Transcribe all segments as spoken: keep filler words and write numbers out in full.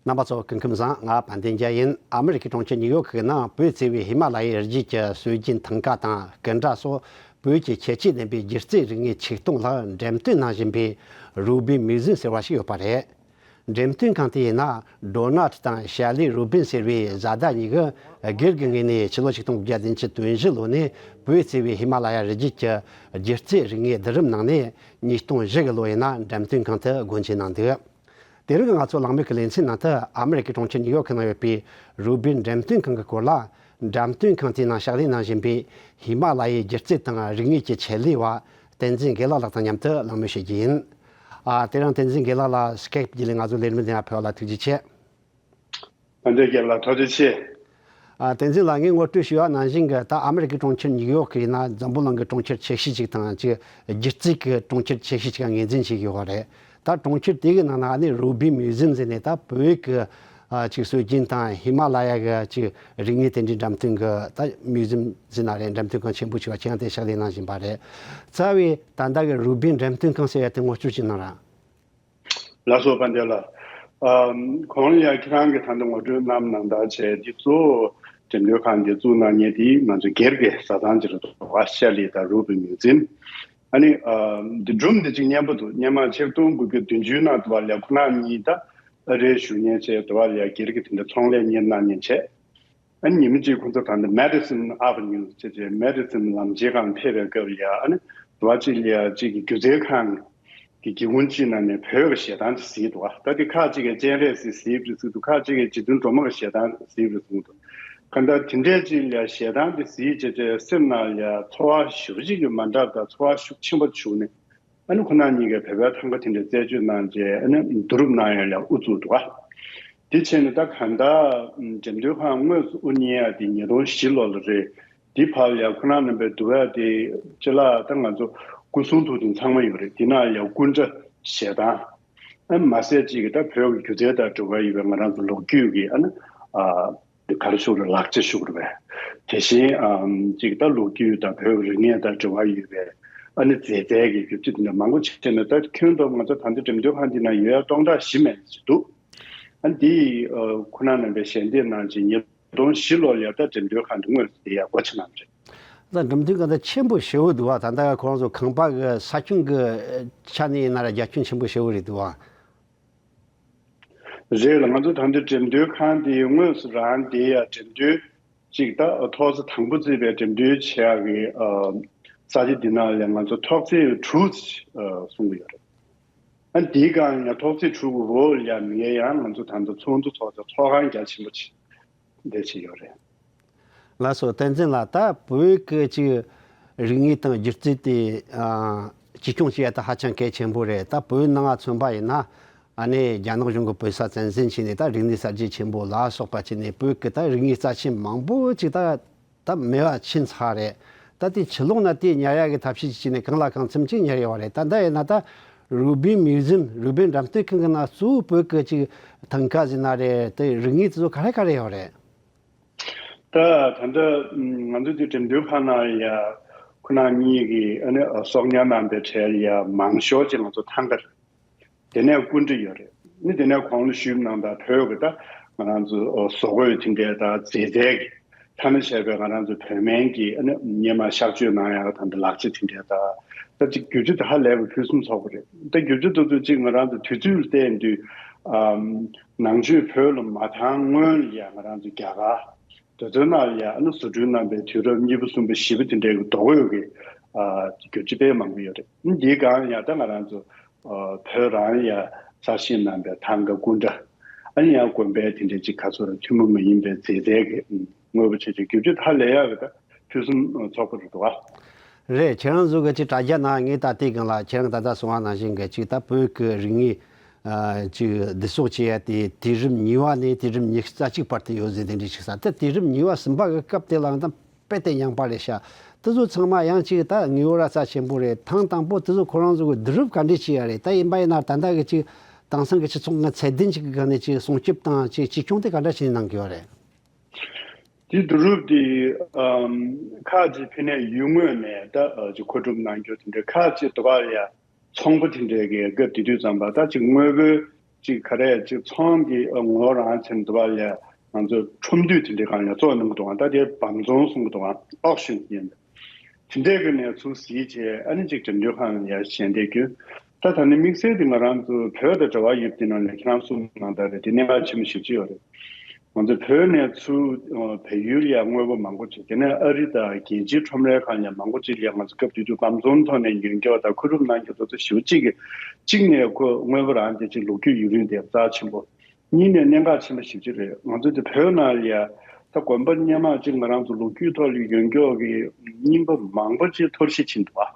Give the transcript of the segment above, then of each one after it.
རྣམ་པ་ཚོ་སྐུ་ཁམས་བཟང་། ང་དཔལ་ལྡན་རྒྱལ་ཡིན། ཨ་མི་རི་ཀའི་གྲོང་ཁྱེར་ཉིའུ་ཡོག་གི་ནང་བོད་བཙལ་བའི་ཧི་མ་ལ་ཡའི་རི་རྒྱུད་ཀྱི་སྲོལ་རྒྱུན་ཐང་ག་དང་སྐུ་འདྲ་སོགས་བོད་ཀྱི་ཁྱད་ཆོས་ལྡན་པའི་སྒྱུ་རྩལ་རིག་གནས་ཆིག་སྟོང་ལྷག་འགྲེམས་སྟོན་གནང་བཞིན་པའི་རུ་སྦིན་མིའུ་ཛིམ་ཟེར་བ་ཞིག་ཡོད་པ་རེད། འགྲེམས་སྟོན་ཁང་དེའི་ནང་ཌོ་ནལ་དང་ཤ་ལི་རུ་སྦིན་ཟེར་བའི་བཟའ་ཟླ་གཉིས་ཀྱིས་སྒེར་གྱི་ངོས་ནས་ཕྱི་ལོ་ཆིག་སྟོང་དགུ་བརྒྱ་བདུན་ཅུ་དོན་བཞི་ལོ་ནས་བོད་བཙལ་བའི་ཧི་མ་ལ་ཡ་རི་རྒྱུད་ཀྱི་སྒྱུ་རྩལ་རིག་གནས་བསྡུ་རུབ་གནང་ནས་ཉིས་སྟོང་བཞི་གི་ལོ་ཡིན་ན་འགྲེམས་སྟོན་ཁང་དུ་སྒོ་འབྱེད་གནང་འདུག་དེ་རིང་གི་ང་ཚོ་གླེང་མོལ་གྱི་ལེ་ཚན་ནང་དུ་ཨ་མི་རི་ཀའི་གྲོང་ཁྱེར་ཉིའུ་ཡོག་གི་ནང་ཡོད་པའི་རུ་སྦིན་འགྲེམས་སྟོན་ཁང་གི་སྐོར་ལ། འགྲེམས་སྟོན་ཁང་དེའི་ནང་ཕྱག་ལས་གནང་བཞིན་པའི་ཧི་མ་ལ་ཡའི་སྒྱུ་རྩལ་དང་རིག་གནས་ཀྱི་ཆེད་ལས་པ་བསྟན་འཛིན་དགེ་ལགས་ལགས་དང་མཉམ་དུ་གླེང་མོལ་བྱེད་རྒྱུ་ཡིན། ཨ། དེ་རིང་བསྟན་འཛིན་དགེ་ལགས་ལ་སྐེབ་བརྒྱུད་ལས་ང་ཚོའི་ལས་རིམ་འདི་ནང་ཕེབས་པ་ལ་ཐུགས་རྗེ་ཆེ། བསྟན་འཛིན་དགེ་ལགས་ཐུགས་རྗེ་ཆེ། ཨ། བསྟན་འཛིན་ལགས། ངས་ངོ་སྤྲོད་ཞུས་པ་ནང་བཞིན་གྱི་ད་ཨ་མི་རི་ཀའི་གྲོང་ཁྱེར་ཉིའུ་ཡོག་གི་ཡིན་ན་འཛམ་བུ་གླིང་གི་གྲོང་ཁྱེར་ཆེ་ཤོས་ཅིག་དང་ཅིག་སྒྱུ་རྩལ་གྱི་གྲོང་ཁྱེར་ཆེ་ཤོས་ཅིག་ངོས་འཛིན་བྱེད་ཀྱི་ཡོད་རེད། ད་གྲོང་ཁྱེར་དེ་གི་ནང་ན་ཨ་ནི་རུ་སྦིན་མིའུ་ཛིམ་ཟེར་ནས་ད་བོད་ཀྱི་ཨ་ཅིག་སྲོལ་རྒྱུན་དང་ཧི་མ་ལ་ཡ་གི་ཅིག་རིག་གནས་དེ་འདྲའི་འགྲེམས་སྟོན་གྱི་ད་མིའུ་ཛིམ་ཟེར་ན་རེད། འགྲེམས་སྟོན་ཁང་ཆེན་པོ་ཞིག་ལ་ཁྱེད་རང་དེ་ཕྱག་ལས་གནང་བཞིན་པ་རེད། རྩ་བའི་ད་ལྟ་གི་རུ་སྦིན་འགྲེམས་སྟོན་ཁང་ཟེར་ཡ་དེ་ངོ་སྤྲོད་ཅིག་གནང་ར། ལགས་སོ་དཔལ་ལྡན་ལགས། ཨམ། གོང་ལ་ཡང་ཁྱེད་རང་གིས་ད་ལྟ་ངོ་སྤྲོད་གནང་ནང་ལྟར་བྱས་འདི་གཙོ་བོ་འགྲེམས་སྟོན་ཁང་འདི་བཙུགས་གནང་མཁན་དེ་ང་ཚོ་སྒེར་གྱི་བཟའ་ཚང་ཅིག་རེད་འདུག་པ། ཤ་ལི་དང་རུ་སྦིན་མིའུ་ཛིམ། ཨ་ནི་ཨམ། འདི་སྒྲུང་འདི་གཅིག་སྙན་པོ་འདུག་སྔོན་མ་ཆིག་སྟོང་དགུ་བརྒྱ་བདུན་ཅུ་ནང་དུ་བ་ལས་ཁོ་རང་གཉིས་ད་ཨ་རིར་བཞུགས་མཁན་བྱས་དུ་བ་ལས་སྒེར་གྱི་དེ་འདྲ་ཚོང་ལས་གཉེར་གནང་མཁན་བྱས། ཨ་ནི་ཉི་མ་གཅིག་ཁོང་ཚོ་ད་ནི་Madison Avenue ཟེར་བྱས་Madison ལམ་ཆེན་སྒང་ཕེབས་པའི་སྐབས་ལ་ཡ། ཨ་ནི་དུ་བ་གཅིག་ལ་ཡ་གཅིག་གི་སྒྱུ་རྩལ་ཁང་གི་སྒེའུ་ཁུང་གཅིག་ནང་ནས་བོད་ཀྱི་གཞས་གཏམ་དེ་གཟིགས་འདུག་ད་དེ་ཁག་ཅིག་གིས་སྤྱན་རས་གཟིགས་གཟིགས་པ་རེད་ཟེར་འདུག་ཁག་ཅིག་གིས་རྗེ་བཙུན་སྒྲོལ་མ་གི་གཞས་གཏམ་གཟིགས་པ་རེད་གསུངས་འདུག་གང་ལྟར་དེ་འདྲས་གཅིག་ལ་ཡ་གཞས་གཏམ་དེ་གཟིགས་བྱས་བྱས་སེམས་ནང་ལ་ཡ་ཚོར་བ་ཞེ་པོ་ཅིག་གི་མ་འདྲ་དང་ཚོར་བ་ཤུགས་ཆེན་པོ་བྱུང་ནས། ཨ་ནི་ཁོ་རང་གཉིས་ཀས་བོད་པའི་ཐང་ག་དེ་འདྲ་རྩད་གཅོད་གནང་རྗེས་ཨ་ནི་བསྡུ་རུབ་གནང་ཡག་ལ་དབུ་བཙུགས་འདུག་ག་དེ་བྱས་ནས་ད་གང་ལྟར་འགྲེམས་སྟོན་ཁང་དངོས་སུ་དབུ་བརྙེས་ཡག་དེ་ཉིས་སྟོང་བཞི་ལོ་ལ་རེད། དེ་བར་ལ་ཡ་ཁོ་རང་རྣམ་པའི་འདུག་ཡག་དེ་ཅི་ལ་ད་ང་ཚོ་སྐུ་གསུང་ཐུགས་དེ་ཚང་མ་ཡོད་རེད། དེ་ནང་ལ་ཡ་སྐུ་འདྲ་ཞལ་ཐང་། ཨ་ནི་མ་ཟད་ཅིག་གི་ད་བོད་ཀྱི་སྒྱུ་རྩལ་དང་འབྲེལ་བ་ཡོད་པའི་ང་རང་ཚོ་ལོ་རྒྱུས་ཀྱི་ཨ་ནི་ཨ། ག་རེ་ཞུ་དགོས་རེད། ལག་ཆ་ཞུ་དགོས་རེད་པས། དེ་བཞིན་ཨམ་ཅིག་ད་ལོ་རྒྱུས་དང་བོད་རིག་གནས་དང་འབྲེལ་བ་ཡོད་པའི་ཨ་ནི་མཛེས་རྩལ་གྱི་རྒྱུ་ཆ་དེ་འདྲ་མང་པོ་བྱས་ནས། ད་ཁྱོན་བསྡོམས་ང་ཚོ་ད་ལྟ་འགྲེམས་སྟོན་ཁང་འདི་ན་ཡོད་ཡ་སྟོང་ཕྲག་བཞི་མན་ཞིག་འདུག་ཨ་འདི་ཨ་ཁོ་རང་རྣམ་པས་ཞལ་འདེབས་གནང་རྗེས་ཉིས་སྟོང་བཞི་ལོ་ལ་ཡ་ད་འགྲེམས་སྟོན་ཁང་འདི་དངོས་སུ་དེ་ཡ་སྒོ་ཕྱེ་གནང་རེད། ད་འགྲེམས་སྟོན་ཁང་ད་ཆེན་པོ་ཞེ་པོ་འདུག་བ། ད་ལྟ་ཁོ་རང་ཚོ་ཁང་པ་གི་ས་ཁྱོན་གི་ཆ་ནས་ཡིན་ན་ར་རྒྱ་ཁྱོན་ཆེན་པོ་ཞེ་པོ་རེད་འདུག་བ། རེད་ལ། ང་ཚོ་ད་ལྟ་འགྲེམས་སྟོན་ཁང་དེའི་དངོས་སུ་རང་དེ་ཡ་འགྲེམས་སྟོན་གཅིག་ད་ཐོག་ས་དང་པོ་བརྩིས་པའི་འགྲེམས་སྟོན་བྱེད་ཡག་གི་ས་ཆ་འདི་ནང་ལ་ང་ཚོ་ཐོག་བརྩེགས་དྲུག་གསུང་གི་ཡོད་རེད། ཨ་འདིའི་སྒང་ཡང་ཐོག་བརྩེགས་དྲུག་གི་འོག་ལ་ཡ་མི་ཡ་ཡང་ང་ཚོ་ད་ལྟ་ཚོགས་འདུ་ཚོགས་ཚེ་ཚོགས་ཁང་རྒྱ་ཆེན་པོ་ཅིག་འདི་བྱས་ཡོད་རེད། ལགས་སོ། བསྟན་འཛིན་ལགས། ད་བོད་ཀྱི་ཅིག་རིག་གནས་དང་སྒྱུ་རྩལ་དེ་ཨ་གཅེས་སྐྱོང་བྱེད་ཡ་ད་ཧ་ཅང་གལ་ཆེན་པོ་རེད། ད་བོད་ནང་ང་མཚོན་པ་ཡིན་ན་ཨ་ནི་རྒྱ་ནག་གཞུང་གི་བོད་ས་བཙན་འཛུལ་བྱས་ནས་ད་རིག་གནས་གསར་བརྗེ་ཆེན་པོ་ལ་སོགས་པ་བྱས་ནས་བོད་ཀྱི་ད་རིག་གནས་རྩ་ཆེན་མང་པོ་ཅིག་ད་ད་མེད་པ་ཕྱིན་ཚར་རེད། ད་དེ་ཕྱི་ལོགས་ན་དེ་ཉར་ཡ་གི་ཐབས་ཤེས་ཅིག་བྱས་ནས་གང་ལ་གང་འཚམ་ཅིག་ཉར་ཡོད་པ་རེད། ད་ད་ཡིན་ན་ད་རུ་སྦིན་མིའུ་ཛིམ། རུ་སྦིན་འགྲེམས་སྟོན་ཁང་གི་ནང་གཙོ་བོ་བོད་ཀྱི་ཅིག་ཐང་ག་ཟེར་ན་རེད། དེ་རིག་གནས་དེ་ཚོ་ག་རེ་ག་རེ་ཡོད་རེད། ད་ད་ལྟ་ང་ཚོ་འདི་འགྲེམས་སྟོན་ཁང་ནང་ཡ་ཁོ་རང་གཉིས་ཀྱིས་ཨ་ནི་གསོག་ཉར་གནང་པའི་གྲས་ཡ་མང་ཤོས་ཅིག་ང་ཚོ་ཐང་ག་རེད། དེ་ནས་སྐུ་འདྲ་ཡོད་རེད། ཨ་ནི་དེ་ནས་གོང་ལ་ཞུས་ནང་ལྟར་བོད་ཀྱི་ད་ང་རང་ཚོ་བཟོ་བཀོད་དེ་འདྲའི་ད་མཛེས་རྩལ་གྱི་ཐ་ན་བྱས་པའི་ང་རང་ཚོ་བོད་སྨན་གྱི་ཨ་ནི་སྔོན་མ་གཤག་བཅོས་གནང་ཡག་ད་ལྟ་ལག་ཆ་དེ་འདྲའི་ད་ད་ཅིག་བསྒྱུར་བཅོས་དེ་ཧ་ལས་པའི་ཕུན་སུམ་ཚོགས་པ་རེད། ད་བསྒྱུར་བཅོས་དེ་ཚོ་ཅིག་ང་རང་ཚོ་དུས་ཚོད་ལ་བལྟས་དུས་ཨམ། ནང་ཆོས་བོད་ལ་མ་བཏང་སྔོན་ལ་ཡ་ང་རང་ཚོ་རྒྱ་གར་དེ་ཚོའི་ནང་ལ་ཡ་ཨ་ནི་བཟོ་སྐྲུན་གནང་པའི་དུས་རབས་གཉིས་པ་གསུམ་པ་བཞི་པ་དེ་འདྲའི་གི་རྡོ་བཀོད་ཀྱི་ཨ་བསྒྱུར་བཅོས་དཔེ་མང་པོ་ཡོད་རེད། འདིའི་སྒང་ཡ་ད་ང་རང་ཚོ་ཨ་བོད་རང་ཡ་གསར་བཞེངས་གནང་པའི་ཐང་ག་སྐུ་འདྲ། ཨ་ནི་ཡང་དགོན་པའི་དེ་འདྲའི་ཅིག་ག་ཚོད་ར་ཐུན་མོང་མ་ཡིན་པའི་མཛེས་རྩལ་གྱི་དངོས་པོ་བྱས་བྱས་བསྒྱུར་བཅོས་ཧ་ལས་ཡག་གི་ད་ཕུན་སུམ་ཚོགས་པ་རེད་འདུག་ཨ། རེད། ཁྱེད་རང་ཚོ་གི་ཅིག་དྲ་རྒྱ་ནང་ངས་ད་ལྟའི་སྒང་ལ་ཁྱེད་རང་ད་ལྟ་གསུངས་པ་ནང་བཞིན་གི་ཅིག་ད་བོད་ཀྱི་རིག་གནས་ཨ་ཅིག་བསྡུ་གསོག་བྱེད་ཡ་དེ་དུས་རབས་གཉིས་པ་ནས་དུས་རབས་ཉི་ཤུ་རྩ་གཅིག་བར་དུ་ཡོད་ཟེར་དེ་འདྲ་ཞིག་ས། ད་དུས་རབས་གཉིས་པ་གསུམ་པ་གི་སྐབས་དེ་ལའང་ད་དཔེ་དེ་ཡངས་པ་རེད་ཤག་དེ་ཚོ་ཚང་མ་ཡང་ཅིག་ད་ངེས་པར་རྩ་ཆེན་པོ་རེད། ཐེངས་དང་པོ་དེ་ཚོ་ཁོ་རང་ཚོ་གི་བསྡུ་རུབ་ག་འདྲས་བྱས་ཡ་རེད། ད་ཡིན་པ་ཡིན་ན་ད་ལྟ་གི་ཅིག་དེང་སང་གི་སྤྱི་ཚོགས་ཀྱི་ཚད་ལྡན་ཅིག་གི་སྒང་ནས་ཅིག་སྲུང་སྐྱོབ་དང་ཅིག་གཅེས་སྐྱོང་དེ་ག་འདྲ་བྱས་ནས་གནང་གི་ཡོད་རེད། དེ་བསྡུ་རུབ་དེ་ཨམ་ཁག་ཅིག་ཕ་ནས་ཡུལ་དངོས་ནས་ད་ཨ་ཅིག་མཁོ་སྒྲུབ་གནང་རྒྱུ་དེ་འདྲ། ཁག་ཅིག་དུ་བ་ཡ་ཚོང་པ་དེ་འདྲའི་གི་སྐབས་དེ་དུས་ཙམ་པ་ད་ཅིག་དངོས་པོའི་ ཅིག་ག་རེ་ཅིག་ཚོང་གི་ངོ་རང་ཆེན་འདུག་པ་ལས་ང་ཚོ་ཁྲོམ་འདུས་དེ་འདྲའི་སྒང་ལ་གཙོ་བོ་གནང་གི་འདུག་ག་ད་དེ་བམ་ཚོང་གསུང་གི་འདུག་ག་ཨོག་ཤོན་ཡིན། དེ་འདྲའི་གི་ནས་ཚུར་གཟིགས་བྱས་ཨ་ནི་ཅིག་འགྲེམས་སྟོན་ཁང་ཡར་ཞལ་འདེབས་རྒྱུ། ད་ད་ནི་དམིགས་བསལ་དེ་ང་རང་ཚོ་བོད་དང་འབྲེལ་བ་ཡོད་པ་དེ་ནང་ལ་ཁྱེད་རང་གསུངས་གནང་ད་རེད་དེ་གནད་འགག་ཆེན་པོ་ཞེ་པོ་ཅིག་ཡོད་རེད། ང་ཚོ་བོད་ནས་ཚུར་བལ་ཡུལ་ལ་དངོས་པོ་མང་པོ་ཅིག་དེ་ནས་ཨ་རི་དང་རྒྱལ་སྤྱིའི་ཁྲོམ་རའི་ཁག་ལ་མང་པོ་ཅིག་ལ་ང་ཚོ་སྐབས་དེ་དུས་བམ་ཚོང་ཐོག་ནས་ཉོས་འགྲོ་དང་ཁོར་ཡུག་ནང་གི་དོ་དོ་ཞེ་པོ་ཅིག་གི་གཅིག་ནས་ཁོ་དངོས་པོ་རང་དེ་ཅིག་ལོ་རྒྱུས་ཡུན་རིང་དེ་རྩ་ཆེན་པོ། གཉིས་ནས་གནད་འགག་ཆེན་པོ་ཞེ་པོ་ཅིག་རེད། ང་ཚོ་དེ་བོད་ནང་ལ་ཡ་ད་དགོན་པ་སྔོན་མ་ཅིག་ང་རང་ཚོ་ལོ་རྒྱུས་ཐོག་ལ་ཡོད་མཁན་གྱི་རྙིང་པ་མང་པོ་ཅིག་གཏོར་བཤིག་ཕྱིན་འདུག་ཨ།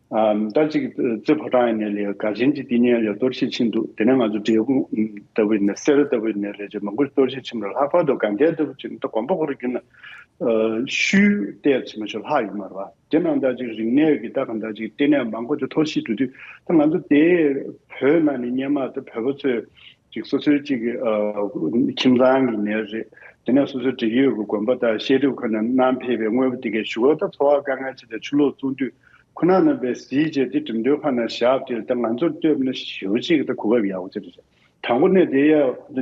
ཨ་ད་ཅིག་རྩེ་ཕོ་བྲང་ཡིན་ནའི་ལས་དགའ་ཆེན་གྱི་དེ་ཉིད་ལ་གཏོར་བཤིག་ཕྱིན་འདུག་དེ་ནས་ང་ཚོ་འབྲས་སྤུངས་ལྟ་བུ་ཡིན་ན་སེ་ར་ལྟ་བུ་ཡིན་ནའི་ལས་ཅིག་མང་པོ་གཏོར་བཤིག་ཕྱིན་པ་ལྷག་པར་དུ་དགའ་ལྡན་ལྟ་བུ་ཅིག་ད་དགོན་པ་ཁོ་རང་བརྒྱུད་ན་ཤུལ་གཏེར་ཕྱིན་མ་ཤོར་ལྷག་ཡོད་མ་རེད་བ། དེ་ནང་ད་ཅིག་རིག་གནས་ཀྱི་ད་གང་ད་ཅིག་ལྟེ་གནས་མང་པོ་ཅིག་གཏོར་བཤིག་འགྲོ་དུས་ད་ང་ཚོ་དེ་བོད་ནང་ནས་སྔོན་མ་ད་བོད་པ་ཚོས་ཅིག་སོ་སོའི་ཅིག་ཨ་ཁྱིམ་ཚང་གི་ནས་རེད། དེ་ནས་སོ་སོའི་འབྲེལ་ཡོད་ཀྱི་དགོན་པ་དང་བཤད་སྒྲུབ་ཁང་ནས་བསྣམས་ཕེབས་པའི་དངོས་པོ་དེ་གའི་གཞུག་ལ་ད་འཚོ་བ་དཀའ་ངལ་ཆེ་སྟེ་ཆུ་ལོག་བཙོང་དུས་ཁོ་ན་རྣམ་པས་གཟིགས་བྱས་དེ་འགྲེམས་སྟོན་ཁང་ནང་བཞག་དེ་ད་ང་ཚོར་ལྟོས་ན་ཞེ་པོ་ཅིག་ད་གོ་སྐབས་ཡག་པོ་ཅིག་རེད། དང་པོ་ནས་དེ་ཡ་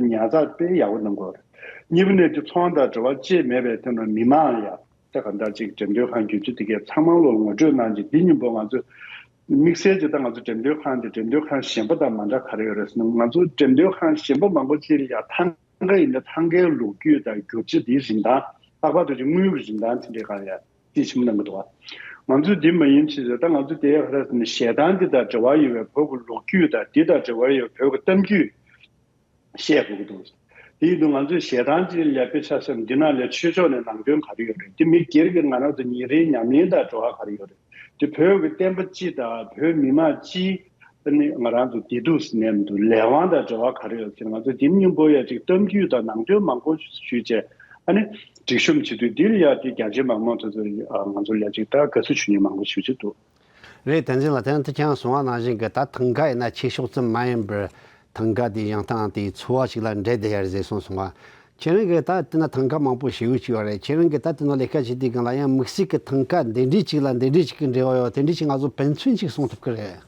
ཉར་ཚགས་དཔེ་ཡག་པོ་གནང་དགོས་རེད། གཉིས་པ་ནས་དེ་ཚོང་དང་འབྲེལ་བ་ཅི་མེད་པའི་ཐོག་ནས་མི་མང་ཡ། ད་ག་འདྲ་ཅིག་འགྲེམས་སྟོན་ཁང་བརྒྱུད་རྒྱུ་དེ་གའི་ཚང་མ་ལོ་ངོ་སྤྲོད་གནང་རྗེས་འདི་ཉིན་པོ་ང་ཚོས་དམིགས་བསལ་གྱི་ད་ང་ཚོ་འགྲེམས་སྟོན་ཁང་དེ་འགྲེམས་སྟོན་ཁང་གཞན་པ་དང་མ་འདྲ་ག་རེ་ཡོད་རེད་ཟེར་ན་ང་ཚོ་འགྲེམས་སྟོན་ཁང་གཞན་པ་མང་པོ་ཅིག་ལ་ཡང་ཐང་ག་ཡིན་ན་ཐང་གའི་ལོ་རྒྱུས་དང་བསྒྱུར་བཅོས་དེའི་རིན་ཐང་ལྷག་པར་དུ་ཅིག་དངུལ་གྱི་རིན་ཐང་དེ་འདྲའི་སྒང་ཡང་རྩིས་ཆེན་པོ་གནང་གི་འདུག་བ། ང་ཚོས་འདི་མ་ཡིན་ཕྱིན་ད་ང་ཚོ་དེ་ག་རེ་ཟེར་ན་ཞལ་ཐང་འདི་དང་འབྲེལ་བ་ཡོད་པའི་བོད་ཀྱི་ལོ་རྒྱུས་དང་འདི་དང་འབྲེལ་བ་ཡོད་པའི་བོད་ཀྱི་གཏམ་རྒྱུད། བཤད་དགོས་ཀྱི་འདུག་དེ་ཡིན་དུས་ང་ཚོས་ཞལ་ཐང་ཅིག་ལ་དཔེ་ཆ་བཞག་ན་འདི་ནང་ལ་ཆོས་ཕྱོགས་ནས་ནང་དོན་ག་རེ་ཡོད་རེད། དེ་མི་སྒེར་གྱི་ང་རང་ཚོ་ཉིན་རེའི་ཉམས་ལེན་དང་འབྲེལ་བ་ག་རེ་ཡོད་རེད། དེ་བོད་ཀྱི་བསྟན་པ་སྤྱི་དང་བོད་མི་མང་སྤྱིའི་ཨ་ནི་ང་རང་ཚོ་བདེ་སྡུག་ཟེར་ནས་མི་འདུག་ལས་དབང་དང་འབྲེལ་བ་ག་རེ་ཡོད་ཟེར་ང་ཚོ་དེ་མཉམ་པོ་ཡ་ཅིག་གཏམ་རྒྱུད་དང་ནང་དོན་མང་པོ་ཞུས་བྱས་ཨ་ནི་སྒྲིག་གཤོམ་བྱེད་དུས་འདི་ལ་ཡ་ཅིག་རྒྱ་ཆེ་མང་མང་ཚོ་ཚོ་ང་ཚོ་ལ་ཅིག་ད་དགའ་བསུ་ཞུ་མཁན་མང་པོ་ཞེ་པོ་ཅིག་འདུག་རེད། བསྟན་འཛིན་ལགས། དེ་ནི་ཁྱེད་རང་གསུང་བ་ནང་བཞིན་གྱི་ད་ཐང་ག་ཡིན་ན་ཆོས་ཕྱོགས་ཙམ་མ་ཡིན་པར་ཐང་ག་དེ་བཞེངས་སྟངས་དེའི་འཚོ་བ་ཞིག་ལ་འབྲེལ་བསྡད་ཡ་རེད་ཟེར་གསུངས་སོང་བ། ཁྱེད་རང་གིས་ད་དེ་ན་ཐང་ག་མང་པོ་ཞེ་པོ་ཅིག་ཡོད་རེད། ཁྱེད་རང་གིས་ད་དེ་ན་ལས་ཀ་བྱེད་དུས་སྒང་ལ་ཡང་དམིགས་བསལ་གྱི་ཐང་ག་འདི་འདྲའི་ཅིག་ལ་འདི་འདྲའི་ཅིག་གི་འབྲེལ་བ་ཡོད་དེ་འདྲའི་ཅིག་ང་ཚོ་དཔེ་མཚོན་ཅིག་གསུང་ཐུབ་ཀྱི་རེད།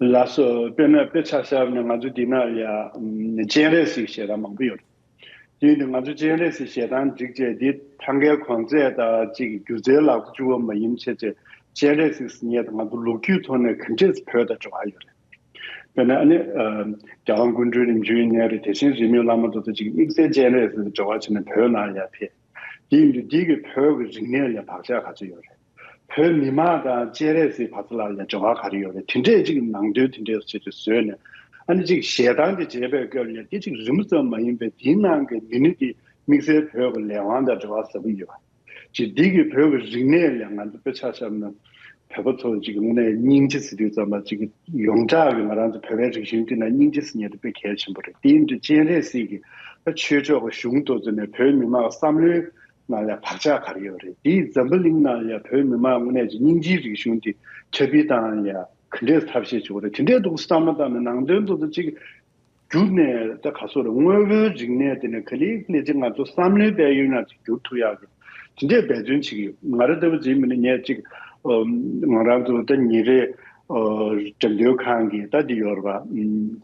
ལགས་སོ། དཔེར་ན་དཔེ་ཆ་བཞག་ན་ང་ཚོ་འདི་ན་ཡ་སྤྱན་རས་གཟིགས་ཞལ་ཐང་མང་པོ་ཡོད་རེད། དེ་ཡིན་དུས་ང་ཚོ་སྤྱན་རས་གཟིགས་ཞལ་ཐང་བསྒྲིགས་བྱས་འདི་ཐང་གའི་གོང་ཚད་དང་གཅིག་སྒྱུ་རྩལ་ལག་ཏུ་བཅུག་པ་མ་ཡིན་བྱས་བྱས་སྤྱན་རས་གཟིགས་ཟེར་མཁན་དེ་ང་ཚོ་ལོ་རྒྱུས་ཐོག་ནས་ག་འདྲས་བོད་དང་འབྲེལ་བ་ཡོད་རེད། དཔེར་ན་ཨ་ནི་རྒྱལ་དབང་སྐུ་ཕྲེང་རིམ་བྱོན་ཡིན་ནའི་རེད། དེ་བཞིན་རིས་མེད་བླ་མ་དེ་ཚོ་གཅིག་དམིགས་བསལ་སྤྱན་རས་གཟིགས་དང་འབྲེལ་བ་བྱས་ནས་བོད་ནང་ཡར་ཕེབས། དེ་ཡིན་དུས་འདི་གི་བོད་ཀྱི་རིག་གནས་ལ་བག་ཆགས་ག་ཚོད་ཡོད་རེད། བོད་མི་མང་དང་སྤྱན་རས་གཟིགས་བར་ལ་ཡང་འབྲེལ་བ་ག་རེ་ཡོད་རེད། དེ་འདྲས་ཅིག་ནང་དོན་དེ་འདྲས་བྱས་ཏེ་བཟོས་ནས་ཨ་ནི་ཅིག་ཞལ་ཐང་དེ་མཇལ་བའི་སྐབས་ལ་དེ་ཅིག་རི་མོ་ཙམ་མ་ཡིན་པའི་དེའི་ནང་གི་མི་སྣ་དེ་དམིགས་བསལ་བོད་ཀྱི་ལས་དབང་དང་འབྲེལ་བ་ཟབ་པོ་ཡོད་པ་ཅིག་འདི་གི་བོད་ཀྱི་རིག་གནས་ལ་ང་ཚོ་དཔེ་ཆ་བཞག་ན་བོད་པ་ཚོ་ཅིག་དངོས་གནས་སྙིང་རྗེ་ཟེར་དུས་ཙམ་པ་ཅིག་ཡོངས་གྲགས་ཀྱི་ང་རང་ཚོ་བོད་པའི་རིག་གཞུང་དེ་ན་སྙིང་རྗེ་ཟེར་མཁན་དེ་དཔེ་གལ་ཆེན་པོ་རེད། དེ་ཡིན་དུས་སྤྱན་རས་གཟིགས་ཀྱི་ཆོས་ཕྱོགས་ཀྱི་གཞུང་དེ་ཚོ་ནས་བོད་མི་མང་བསམ་བློའི་ནང་ལ་བག་ཆགས་ག་རེ་ཡོད་རེད། དེ་འཛམ་བུ་གླིང་ནང་ལ་བོད་མི་མང་དངོས་གནས་ཀྱི་སྙིང་རྗེའི་རིག་གཞུང་དེ་ཁྱབ་སྤེལ་བཏང་ཡ་ག་འདྲས་ཐབས་ཤེས་བྱེད་དགོས་རེད། དེ་འདྲས་འདུག་བསམ་བློ་བཏང་ནས་ནང་དོན་དེ་ཚོ་ཅིག་བསྒྱུར་ནས་ད་ག་སོ་རེད། དངོས་པོའི་རིག་གནས་དེ་ནས་ག་ལེ་ག་ལེ་ཅིག་ང་ཚོ་བསམ་བློའི་དཔལ་ཡོན་ནང་ཅིག་བསྒྱུར་ཐུབ་ཡག་གི་དེ་འདྲས་འབད་བརྩོན་བྱེད་ཀྱི་ཡོད། ང་རང་ལྟ་བུ་ཅིག་མིན་ན་ངས་ཅིག་ང་རང་ཚོ་ད་ཉིན་རེ་འགྲེམས་སྟོན་ཁང་གི་ད་འདི་ཡོད་རེད་པ།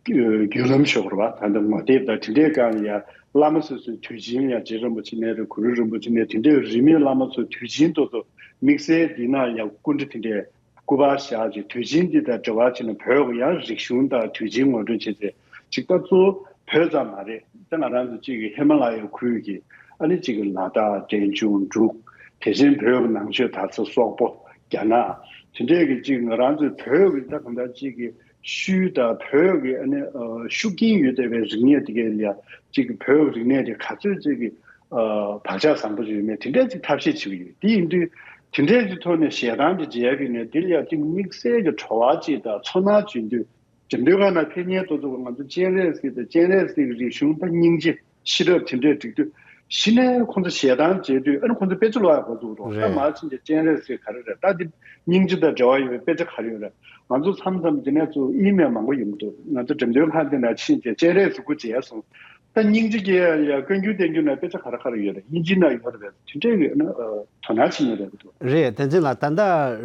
བརྒྱུད་ལམ་ཤོག་རེད་བ། ད་ལྟ་ངོ་དེབ་དང་དེ་འདྲའི་སྒང་ཡ་བླ་མ་སོ་སོའི་དུས་ཆེན་ཡ་རྗེ་རིན་པོ་ཆེ་ནས་རེད། གུ་རུ་རིན་པོ་ཆེ་ནས་དེ་འདྲའི་རིས་མེད་བླ་མ་ཚོའི་དུས་ཆེན་དེ་ཚོ་དམིགས་བསལ་འདི་ན་ཡ་སྐུ་འདྲ་དེ་འདྲའི་སྐུ་པར་བཞག་ཅིག་དུས་ཆེན་འདི་དང་འབྲེལ་བ་བྱས་ནས་བོད་ཀྱི་ཡང་རིག་གཞུང་དང་དུས་ཆེན་ངོ་སྤྲོད་བྱས་ཚེ་ཅིག་ད་གཙོ་བོ་བོད་ཙམ་མ་རེད། ད་ང་རང་ཚོ་གཅིག་གི་ཧི་མ་ལ་ཡའི་ཁུལ་གྱི་ཨ་ནི་གཅིག་གི་ལ་དྭགས་འབྲས་ལྗོངས་འབྲུག་དེ་བཞིན་བོད་ཀྱི་ནང་ཆོས་དར་ས་སོག་པོ་རྒྱ་ནག་དེ་འདྲས་ཀྱི་གཅིག་ང་རང་ཚོའི་བོད་ཀྱི་ད་གང་ལྟར་གཅིག་གི་ཤུལ་དང་བོད་ཀྱི་ཨ་ནི་ཤུགས་རྐྱེན་ཡོད་བསྡད་པའི་རིག་གནས་དེ་གའི་ལ་གཅིག་གི་བོད་ཀྱི་རིག་གནས་དེ་ག་ཚོད་གཅིག་གི་བག་ཆགས་བཟང་པོ་ཡོད་མེད་དེ་འདྲས་ཅིག་ཐབས་ཤེས་བྱེད་ཀྱི་ཡོད། དེ་ཡིན་དུས་དེ་འདྲས་ཀྱི་ཐོག་ནས་ཞལ་ཐང་དེ་མཇལ་གྱི་ནས་དེ་ལ་ཡང་གཅིག་དམིགས་བསལ་གྱི་བྲོ་བ་ཅིག་དང་ཚོར་སྣང་བྱུང་དུས། འགྲེམས་སྟོན་ཁང་ནང་ཕེབས་མཁན་དེ་ཚོ་ང་ཚོ་སྤྱན་རས་གཟིགས་དང་སྤྱན་རས་གཟིགས་རིག་གཞུང་དང་སྙིང་རྗེ་ཤེས་རབ་དེ་འདྲས་འགྲིག་དུས་གཞི་ནས་ཁོང་ཚོ་ཞལ་ཐང་མཇལ་དུས་ཨ་ནི་ཁོང་ཚོ་དཔེ་ཆ་ཀློག་ཡག་འགོ་བཙུགས་འགྲོ། ད་རེད། མར་ཕྱིན་ཏེ་སྤྱན་རས་གཟིགས་ག་རེ་རེད། ད་འདི་སྙིང་རྗེ་དང་འབྲེལ་བ་ཡོད་པའི་དཔེ་ཆ་ག་རེ་ཡོད་རེད། ང་ཚོ་མཚམས་མཚམས་འདི་ནས་ཚུར་ཨི་མེལ་མང་པོ་ཡོང་གི་འདུག་ང་ཚོ་འགྲེམས་སྟོན་ཁང་དེ་ནང་ཕྱིན་ཏེ་སྤྱན་རས་གཟིགས་སྐུ་མཇལ་སོང་། ད་སྙིང་རྗེ་སྐྱེ་ཡག་ཡ་བཀའ་འགྱུར་བསྟན་འགྱུར་ནང་དཔེ་ཆ་ག་རེ་ག་རེ་ཡོད་རེད། དབྱིན་ཇི་ནང་ཡོད་རེད། དེ་འདྲས་ཡོད་ན་དོ་སྣང་བྱེད་མཁན་རེད་འདུག་རེད། བསྟན་འཛིན་ལགས། ད་ལྟ་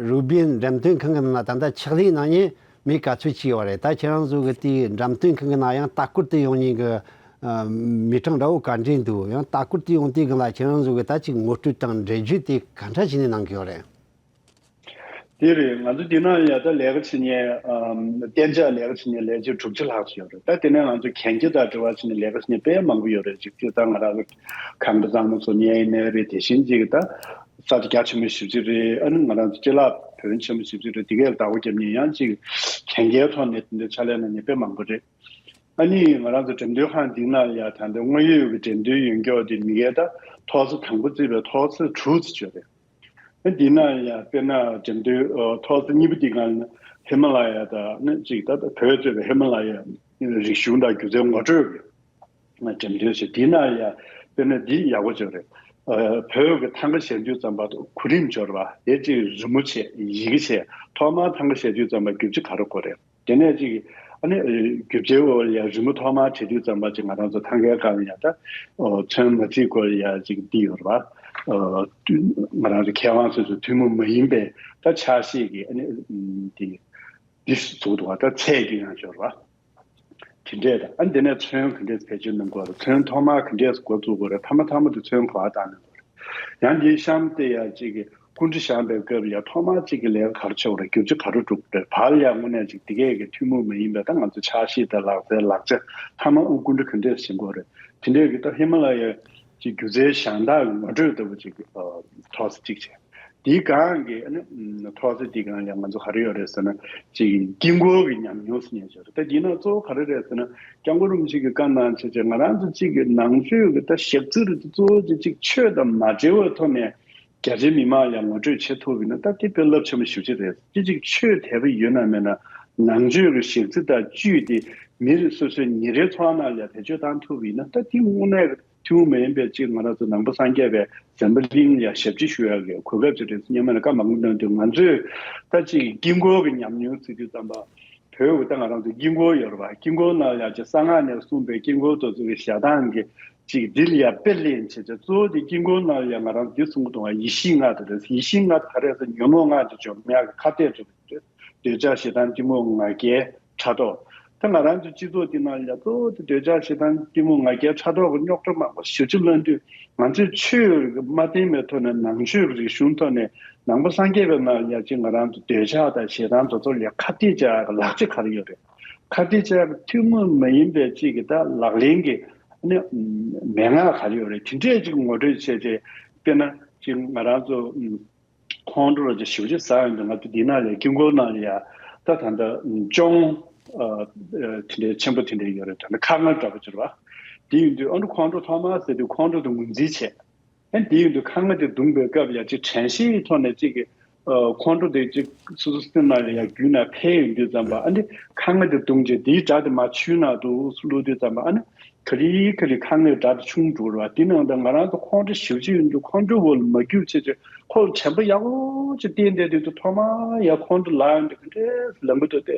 རུ་སྦིན་འགྲེམས་སྟོན་ཁང་གི་ནང་ལ་ད་ལྟ་ཕྱག་ལས་གནང་མཁན་ མི་ག་ཚོད་ཅིག་ཡོད་རེད། ད་ཁྱེད་རང་ཚོ་གི་དེའི་འགྲེམས་སྟོན་ཁང་གི་ནང་ཡང་ལྟ་སྐོར་དུ་ཡོང་མཁན་གྱི་ཨ་མི་གྲངས་འདྲ་བོ་ག་འདྲས་འདུག། ཡང་ལྟ་སྐོར་དུ་ཡོང་དུས་སྒང་ལ་ཁྱེད་རང་ཚོ་གི་ད་ཅིག་ངོ་སྤྲོད་དང་འགྲེལ་བརྗོད་དེ་ག་འདྲ་བྱས་ནས་གནང་གི་ཡོད་རེད། དེ་རེད། ང་ཚོ་འདི་ན་ཡ་ད་ལས་ཀ་བྱེད་མཁན་ཨམ་གཏན་འཇགས་ལས་ཀ་བྱེད་མཁན་ལས་བྱེད་དྲུག་ཅུ་ལྷག་ཅིག་ཡོད་རེད། ད་དེ་ནས་ང་ཚོ་གན་རྒྱ་དང་འབྲེལ་བ་བྱས་ནས་ལས་ཀ་བྱེད་མཁན་དཔེ་མང་པོ་ཡོད་རེད། ཅིག་དེ་ད་ང་རང་ཚོ་ཁང་པ་གཙང་མ་བཟོ་མཁན་ཡིན་ནའི་རེད། དེ་བཞིན་ཅིག་ད་ས་ཆ་རྒྱ་ཆེན་པོ་ཞེ་པོ་ཅིག་རེད། ཨ་ནི་ང་རང་ཚོ་ཅ་ལག་བུན་ཆེན་པོ་ཞེ་པོ་ཅིག་རེད། དེ་གའི་བདག་པོ་རྒྱབ་མཁན་ཡང་ཅིག་གན་རྒྱའི་ཐོག་ནས་དེ་འདྲའི་ཕྱག་ལས་གནང་མཁན་དཔེ་མང་པོ་རེད། ཨ་ནི་ང་རང་ཚོ་འགྲེམས་སྟོན་ཁང་འདི་ན་ཡ་ད་ལྟ་དངོས་ཡོད་ཀྱི་འགྲེམས་སྟོན་ཡོད་མཁན་དེ་མི་སྒེར་ད་ཐོག་ས་དང་པོ་བརྩིས་པའི་ཐོག་ས་དྲུག་ཙམ་ཡོད་རེད། ཨ་འདི་ན་ཡ་དཔེར་ན་འགྲེམས་སྟོན་ཨ་ཐོག་ས་གཉིས་པ་འདི་ག་ཧི་མ་ལ་ཡ་དང་ནི་གཅིག་ད་བོད་གཙོས་པའི་ཧི་མ་ལ་ཡ་རིག་གཞུང་དང་སྒྱུ་རྩལ་ངོ་སྤྲོད་ཀྱི་འགྲེམས་སྟོན་བྱས། འདི་ན་ཡ་དཔེར་ན་འདི་ཡག་པོ་ཅིག་རེད། ཨ་བོད་ཀྱི་ཐང་ག་བཞག་དུས་ཙམ་པ་གོ་རིམ་སྦྱོར་བ་དེ་གཅིག་རི་མོ་བྱས། ཡི་གེ་བྱས། ཐོག་མར་ཐང་ག་བཞག་དུས་ཙམ་པ་རྒྱུ་ཆ་ག་རེ་དགོས་རེད། དེ་ནས་ཅིག་ཨ་ནི་རྒྱུ་ཆའི་འོག་ལ་ཡ་རི་མོ་ཐོག་མར་བྲིས་དུས་ཙམ་པ་ཅིག་ང་རང་ཚོ་ཐང་གའི་སྒང་ལ་ཡ་ད་ཚོན་མ་བརྩིས་སྐོར་ཡ་ཅིག་འདི་ཡོད་རེད་པ། ང་རང་ཚོ་མཁས་དབང་སོ་སོའི་ཐུན་མོང་མ་ཡིན་པའི་ད་ཕྱག་བཞེས་ཀྱི་ཨ་ནི་འདི་འདི་བཙུགས་འདུག་པ། ད་ཚད་ཀྱི་ཡང་ཡོད་རེད་པ། དེ་འདྲས་ད་ཨ་ནི་དེ་ནས་ཚོན་ག་འདྲས་བེད་སྤྱོད་གནང་དགོས་རེད། ཚོན་ཐོག་མར་ག་འདྲས་འགོ་བཙུགས་དགོས་རེད། མཐའ་མ་མཐའ་མ་དེ་ཚོན་ག་པར་བཏང་གནང་དགོས་རེད། ཡང་འདིའི་གཤམ་དེ་ཡ་གཅིག་གི་སྐུ་མགྲོན་བཞེངས་པའི་སྐབས་ཡ་ཐོག་མར་གཅིག་གི་ལས་ཀ་ག་རེ་བྱེད་དགོས་རེད། བརྒྱུད་བྱ་ག་རེ་སྒྲུབ་དགོས་རེད། བར་ལ་ཡ་དངོས་གནས་གཅིག་དེ་གས་ཀྱི་ཐུན་མོང་མ་ཡིན་པའི་ད་ང་ཚོ་ཕྱག་བཞེས་དང་ལག་རྩལ་ལག་ཆ་མཐའ་མ་དབུ་སྐུ་མགྲོན་ག་འདྲས་བཞེངས་དགོས་རེད། དེ་འདྲས་ཀྱི་ད་ཧི་མ་ལ་ཡའི་གཅིག་སྒྱུ་རྩལ་གཞན་དག་གི་ངོ་སྤྲོད་ལྟ་བུ་གཅིག་ཐོག་ས་གཅིག་བྱས། དེའི་སྒང་གི་ཨ་ནི་ཐོག་ས་དེའི་སྒང་ལ་ང་ཚོ་ག་རེ་ཡོད་རེད་ཟེར་ན་གཅིག་དཀྱིལ་འཁོར་གྱི་ཉམས་མྱོང་ཟེར་མཁན་ཅིག་ཡོད་རེད། ད་དེའི་ནང་གཙོ་བོ་ག་རེ་རེད་ཟེར་ན་སྐྱབས་མགོན་རིན་པོ་ཆེ་གིས་བཀའ་གནང་བྱས་བྱས་ང་རང་ཚོ་གཅིག་གི་ནང་ཆོས་ཀྱི་ད་ཞག་རྩི་རུ་གཙོ་བོ་གཅིག་གཅིག་ཆོས་དང་མ་འབྲེལ་བའི་ཐོག་ནས་རྒྱ་ཆེའི་མི་མང་ལ་ངོ་སྤྲོད་བྱེད་ཐུབ་པ་ཡིན་ན་ད་དེ་དཔེ་རླབས་ཆེན་པོ་ཞེ་པོ་ཅིག་རེད། སྐད་ཅིག་ཆོས་དད་པ་ཡོད་ན་མེད་ན་ནང་ཆོས་ཀྱི་ཞག་རྩི་དང་བཅུད་དེ་མི་རེ་སོ་སོའི་ཉིན་རེའི་འཚོ་བ་ནང་ལ་བེད་སྤྱོད་བཏང་ཐུབ་པ་ཡིན་ན་ད་དེ་དངོས་གནས་ཐུན་མོང་མ་ཡིན་པའི་ཅིག་ང་རང་ཚོ་ནང་པ་སངས་རྒྱས་པའི་འཛམ་བུ་གླིང་ལ་ཞབས་ཕྱི་ཞུ་ཡག་གི་གོ་སྐབས་ཅིག་རེད་སྙམ་ནས་བཀའ་མང་པོ་གནང་དུས་ང་ཚོས་ད་ཅིག་དཀྱིལ་འཁོར་གྱི་ཉམས་མྱོང་ཟེར་དུས་ཙམ་པ་བོད་ཀྱི་ད་ང་རང་ཚོ་དཀྱིལ་འཁོར་ཡོད་རེད་པ། དཀྱིལ་འཁོར་ནང་ལ་ཡང་ཅིག་གསང་སྔགས་ནས་གསུངས་པའི་དཀྱིལ་འཁོར་དེ་ཚོ་གི་ཞལ་ཐང་གི་ཅིག་འདི་ལ་ཡང་དཔེ་ལེན་བྱས་བྱས་གཙོ་བོ་དེ་དཀྱིལ་འཁོར་ནང་ལ་ཡང་ང་རང་འདི་གསུང་གི་འདུག་པ། ཡེ་ཤེས་སྔགས་དེ་རེད། ཡེ་ཤེས་སྔགས་དེ་ག་རེ་ཟེར་ཉོན་མོངས་སྔགས་ཀྱི་སྦྱོར་མེད་ཀྱི་ཁ་གཏད་གཅོག་འདོད་ཆགས་ཞེ་སྡང་གཏི་མུག་ང་རྒྱལ་ཕྲག་དོག་ད་ང་རང་ཚོའི་སྤྱི་ཚོགས་འདི་ནང་ལ་གཙོ་བོ་དེ་འདོད་ཆགས་ཞེ་སྡང་གཏི་མུག་ང་རྒྱལ་ཕྲག་དོག་གི་རྙོག་དྲ་མང་པོ་ཞེ་པོ་ཅིག་སློང་དུས་ང་ཚོས་ཆོས་མ་བསྟེན་པའི་ཐོག་ནས་ནང་ཆོས་ཀྱི་རིག་གཞུང་ཐོག་ནས་ནང་པ་སངས་རྒྱས་པའི་ནང་ལ་ཡ་གཅིག་ང་རང་ཚོ་འདོད་ཆགས་དང་ཞེ་སྡང་དེ་ཚོ་ལ་ཁ་གཏད་བཅག་ཡག་གི་ལག་ཆ་ག་རེ་ཡོད་རེད། ཁ་གཏད་བཅག་ཡག་གི་ཐུན་མོང་མ་ཡིན་པའི་གཅིག་གི་ད་ལག་ལེན་གྱི་ནི་མན་ངག་ག་རེ་ཡོད་རེད། དེ་འདྲས་གཅིག་ངོ་སྤྲོད་བྱས་རྗེས་དཔེར་ན་གཅིག་ང་རང་ཚོ་ཁོང་ཁྲོ་ར་ཅིག་ཞེ་པོ་ཅིག་ཟ་ཡོང་དུས་ང་ཚོ་འདི་ནང་ལ་དཀྱིལ་འཁོར་ནང་ལ་ཡ་ད་ད་ལྟ་ཅོང་ཨ་ཨ་དེ་འདྲའི་ཆེན་པོ་དེ་འདྲའི་ཡོད་རེད། ད་ལྟ་ཁ་ང་འདྲ་པོ་ཅིག་རེད་པ། དེ་ཡིན་དུས་ཨ་ནི་ཁོང་ཁྲོ་ཐོག་མར་ཟ་དུས་ཁོང་ཁྲོ་དེ་ངོས་འཛིན་བྱས། ཨ་ནི་དེ་ཡིན་དུས་ཁ་ང་དེ་བརྡུངས་པའི་སྐབས་ཡ་ཅིག་དྲན་ཤེས་ཀྱི་ཐོག་ནས་ཅིག་གི་ཨ་ཁོང་ཁྲོ་དེ་ཅིག་སོ་སོ་སེམས་ནང་ལ་ཡ་རྒྱུད་ནང་འཕེལ་ཡོང་དུས་ཙམ་པ་ཨ་ནི་ཁ་ང་དེ་བརྡུངས་རྗེས་དེའི་སྒྲ་དེ་མར་ཆུའི་ནང་དུ་བླུགས་དུས་ཙམ་པ་ཨ་ནི། ག་ལེ་ག་ལེ་ཁ་ངའི་སྒྲ་དེ་ཆུང་འགྲོ་ར། དེ་ནང་དུ་ང་རང་ཚོ་ཁོང་ཁྲོ་ཞེ་པོ་ཅིག་ཡོང་དུས་ཁོང་ཁྲོའི་འོག་ལ་མ་རྒྱུག་བྱས་བྱས་ཁོ་ལ་དྲན་པ་ཡག་པོ་ཅིག་བསྟེན་བསྡད་དུས་དུ་ཐོག་མར་ཡ་ཁོང་ཁྲོ་ལངས་ཡོང་དུས་ག་འདྲས་ལངས་གི་འདུག་སྟེ།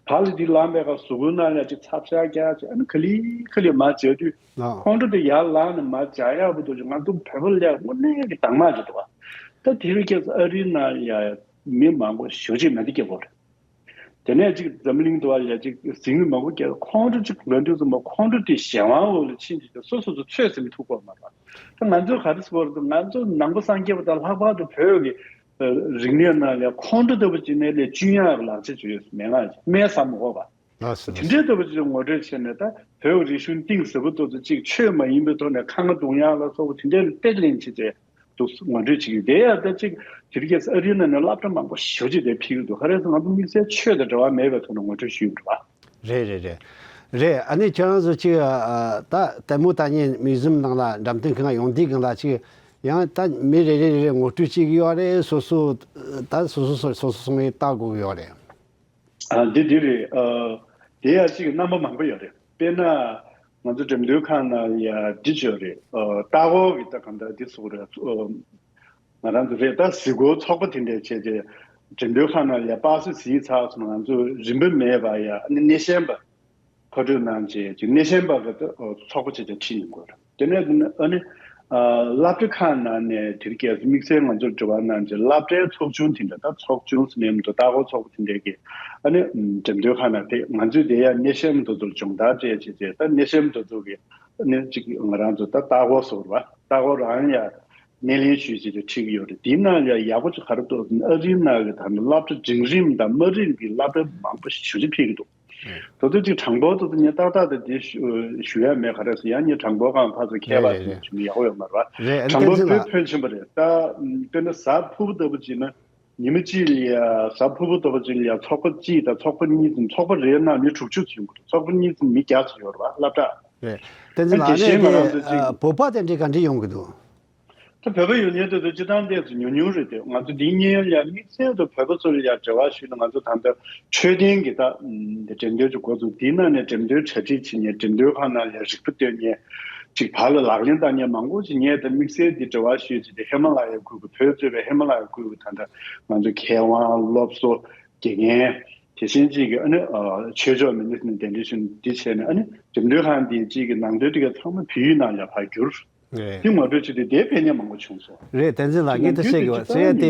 བར་ལ་དེ་ལངས་པའི་ཁར་གཟུགས་པོའི་ནང་ལ་ཅིག་ཚབ་ཤ་རྒྱག་བྱས་ཨ་ནི་ག་ལེ་ག་ལེ་མར་འཇགས་དུས་ཨ་ཁོང་ཁྲོ་དེ་ཡར་ལངས་ནས་མར་འཇགས་ཡག་པོ་འདུག་ཅིག་ང་ཚོ་བོད་པ་ལ་དངོས་གནས་ཀྱི་དྭངས་མ་ཅིག་འདུག་པ། ད་དེ་རིང་ཁྱེད་ཚོ་ཨ་རིའི་ནང་ཡ་མི་མང་པོ་ཞེ་པོ་ཅིག་མེད་དུ་སྐྱེལ་དགོས་རེད། དེ་ནས་ཅིག་འཛམ་གླིང་དུ་བ་ཡ་ཅིག་གཟིགས་མི་མང་པོ་སྐྱེ་ཁོང་ཁྲོ་ཅིག་ལོན་དུས་ཙམ་པ་ཁོང་ཁྲོ་དེ་གཞན་དབང་འོག་ལ་ཕྱིན་ཅིག་སོ་སོ་སོ་ཚོད་ཟིན་ཐུབ་ཀྱི་མ་རེད། ད་ང་ཚོས་ག་རེ་ཟེར་དགོས་རེད། ང་ཚོ་ནང་པ་སངས་རྒྱས་པ་དང་ལྷག་པར་དུ་བོད་ཀྱི་རིག་གནས་ནང་ལ་ཁོང་ཁྲོ་ལྟ་བུ་ཅིག་ནས་ལས་གཅུན་ཡག་གི་ལག་ཆ་ཅིག་ཡོད་མེད་ང་སྨན་ཟ་མི་དགོས་པ། ལགས་སོ་དེ་ལགས་སོ། འདྲའི་ལྟ་བུ་ཅིག་ངོ་སྤྲོད་བྱས་ནས་ད་བོད་ཀྱི་རིག་གཞུང་གཏིང་ཟབ་པོ་ཏོག་ཙམ་ཅིག་ཆོས་མ་ཡིན་པའི་ཐོག་ནས་ཁ་ང་རྡུང་ཡག་ལ་སོགས་པ་དེ་འདྲའི་དཔེ་ལེན་བྱས་ཏེ། འདུག་ངོ་སྤྲོད་བྱེད་ཀྱི་དེ་ཡང་ད་ཅིག་དེ་རིང་ཁ་སང་ཨ་རིའི་ནང་ནས་སློབ་གྲྭ་མང་པོ་ཞེ་པོ་ཅིག་དེ་ཕུལ་གྱི་འདུག་ག་རེ་ཟེར་ང་ཚོ་དམིགས་བསལ་ཆོས་དང་འབྲེལ་བ་མེད་པའི་ཐོག་ནས་ངོ་སྤྲོད་ཞུས་ཡོད་རེད་པ། རེད་རེད་རེད། རེད། ཨ་ནི་ཁྱེད་རང་ཚོ་ཅིག་ཨ་ད་ལྟད་མོ་ལྟ་མཁན་མིའུ་ཟི་ཡམ་ནང་ལ་འགྲེམས་སྟོན་ཁང་ཡོང་དུས་སྒང་ལ་ཅིག་ཡང་ད་མི་རེ་རེ་རེ་རེ་ངོ་སྤྲོད་བྱེད་ཀྱི་ཡོད་རེད། སོ་སོ་ད་སོ་སོ་སོ་སོ་སོ་སོང་བའི་ལྟ་དགོས་ཀྱི་ཡོད་རེད། ཨ་འདི་འདི་རེད། ཨ་དེ་ཡང་ཅིག་རྣམ་པ་མང་པོ་ཡོད་རེད། དཔེར་ན་ང་ཚོ་འགྲེམས་སྟོན་ཁང་ནང་ཡ་འདི་ཅིག་ཡོད་རེད། ཨ་ལྟ་སྐོར་གྱི་ད་གང་ལྟར་འདི་ཚོ་རེད། ཨ་ང་རང་ཚོ་རེད་ད་གཟིགས་སྐོར་ཚོགས་པ་དེ་འདྲས་བྱས་ཏེ་འགྲེམས་སྟོན་ཁང་ནང་ཡ་པར་སི་གཟིགས་ཚར་སོང་ང་ཚོ་རིན་པ་མེད་པ་ཡ་ཨ་ནི་སྣེ་ཤན་པ་མཁོ་སྤྲོད་གནང་བྱས་ཅིག་སྣེ་ཤན་པ་གི་ད་ཚོགས་པ་བྱས་ཏེ་ཁྲིད་ཡོང་དགོས་རེད། དེ་ནས་ཨ་ནི་ ཨ། སློབ་གྲྭ་ཁག་ནང་ནས་དེ་རིང་ཁ་སང་དམིགས་བསལ་ང་ཚོར་འབྲེལ་བ་གནང་བྱས་སློབ་གྲྭའི་ཚོགས་ཆུང་དེ་འདྲ། ད་ཚོགས་ཆུང་ཟེར་ནས་མི་འདུག་ལྟ་སྐོར་ཚོགས་པ་དེ་འདྲས་ཀྱིས་ཨ་ནི་འགྲེམས་སྟོན་ཁང་ནང་ཕེབས། ང་ཚོས་དེ་ཡང་སྣེ་ཤན་དེ་ཚོར་སྦྱོང་བརྡར་སྤྲད་བྱས་བྱས། ད་སྣེ་ཤན་དེ་ཚོ་གིས་ཨ་ནི་གཅིག་ང་རང་ཚོ་ད་ལྟ་སྐོར་ཟེར་བ། ལྟ་སྐོར་རང་ཡང་སྣེ་ལེན་ཞུས་བྱས་ཏེ་ཁྲིད་ཀྱི་ཡོད་རེད། དེའི་ནང་ལ་ཡག་པོ་ཅིག་ག་རེ་འདུག་ཟེར་ན། ཨ་རིའི་ནང་གི་ད་ནི་སློབ་གྲྭ་འབྲིང་རིམ་དང་དམའ་རིམ་གྱི་སློབ་གྲྭ་མང་པོ་ཞེ་པོ་ཅིག་ཕེབས་ཀྱི་འདུག་ད་དུང་ཅིག་གྲངས་འབོར་དེ་ཚོ་ངས་ཏག་ཏག་དེ་འདྲ་ཞུ་ཞུ་ཡ་མེད། ག་རེ་ཟེར་ན་ཡང་ངས་གྲངས་འབོར་སྒང་ཕར་ཚུར་ཁྱད་པར་ཞིག་ཞུ་མི་ཡག་པོ་ཡོད་མ་རེད་བ། རེད། ཨ་ནི་གྲངས་འབོར་བསྟན་འཛིན་ལགས། དཔེ་ཕོན་ཆེན་པོ་རེད། ད་དཔེར་ན་གཟའ་ཕུར་བུ་ལྟ་བུ་བྱས་ན་ཉི་མ་གཅིག་ལ་ཡ། གཟའ་ཕུར་བུ་ལྟ་བུ་ཅིག་ལ་ཡ་ཚོགས་པ་གཅིག་དང་ཚོགས་པ་གཉིས་དང་ཚོགས་པ་རེ་ནང་མི་དྲུག་ཅུ་ཡོང་གི་འདུག་ཚོགས་པ་གཉིས་དང་མི་བརྒྱ་ཙམ་ཡོད་རེད་བ། སློབ་གྲྭ། རེད། བསྟན་འཛིན་ལགས། ཨ་ནི་དེ་བཞིན་ང་རང་ཚོ་ཅིག་ཨ། བོད་པ་དེ་འདྲའི་ག་འདྲ་ཡོང་གི་འདུག་ད་བོད་པ་ཡོད་མཁན་དེ་ཚོ་སྤྱིར་བཏང་དེ་ཚོ་ཉུང་ཉུང་རེད་དེ། ང་ཚོ་འདི་སྔོན་ལ་དམིགས་བསལ་དུ་བོད་པ་ཚོ་ལ་ཡ་འབྲེལ་བ་ཞུས་ན། ང་ཚོ་ད་ལྟ་འཕྲོད་བསྟེན་གྱི་ད་འགྲེམས་སྟོན་ཅིག་འགོ་བཙུགས། དེའི་ནང་ནས་འགྲེམས་སྟོན་གྲ་སྒྲིག་བྱེད་མཁན། འགྲེམས་སྟོན་ཁང་ནང་ལ་རིག་པ་སྟོན་མཁན། ཅིག་བར་ལ་ལག་ལེན་བསྟར་མཁན་མང་པོ་ཞིག་ངས་ད་དམིགས་བསལ་འདི་འབྲེལ་བ་ཞུས་བྱས་ཏེ། ཧི་མ་ལ་ཡའི་ཁུལ་གྱི། བོད་གཙོས་པའི་ཧི་མ་ལ་ཡའི་ཁུལ་གྱི་ད་ལྟ་ང་ཚོ་མཁས་དབང་སློབ་གསོ། དགེ་རྒན། དེ་བཞིན་ཅིག་གི་ཨ་ནི་ཨ། ཆོས་ཕྱོགས་མི་སྣ་ནས་གདན་འདྲེན་ཞུས་ནས་འདི་བྱས་ནས། ཨ་ནི་འགྲེམས་སྟོན་ཁང་འདི་གཅིག་གི་ནང་དོན་དེ་ག་ཚང་མ་བོད་ཡིག་ནང་ལ་ཕར་བསྒྱུར། རེད། དེ་ངོ་སྤྲོད་བྱས་ཏེ་དེའི་ཕན་ནུས་མང་པོ་བྱུང་སོང་། རེད། བསྟན་འཛིན་ལགས། ངས་དེ་བཤད་དགོས་པ་ཟེར་ཡ་དེ།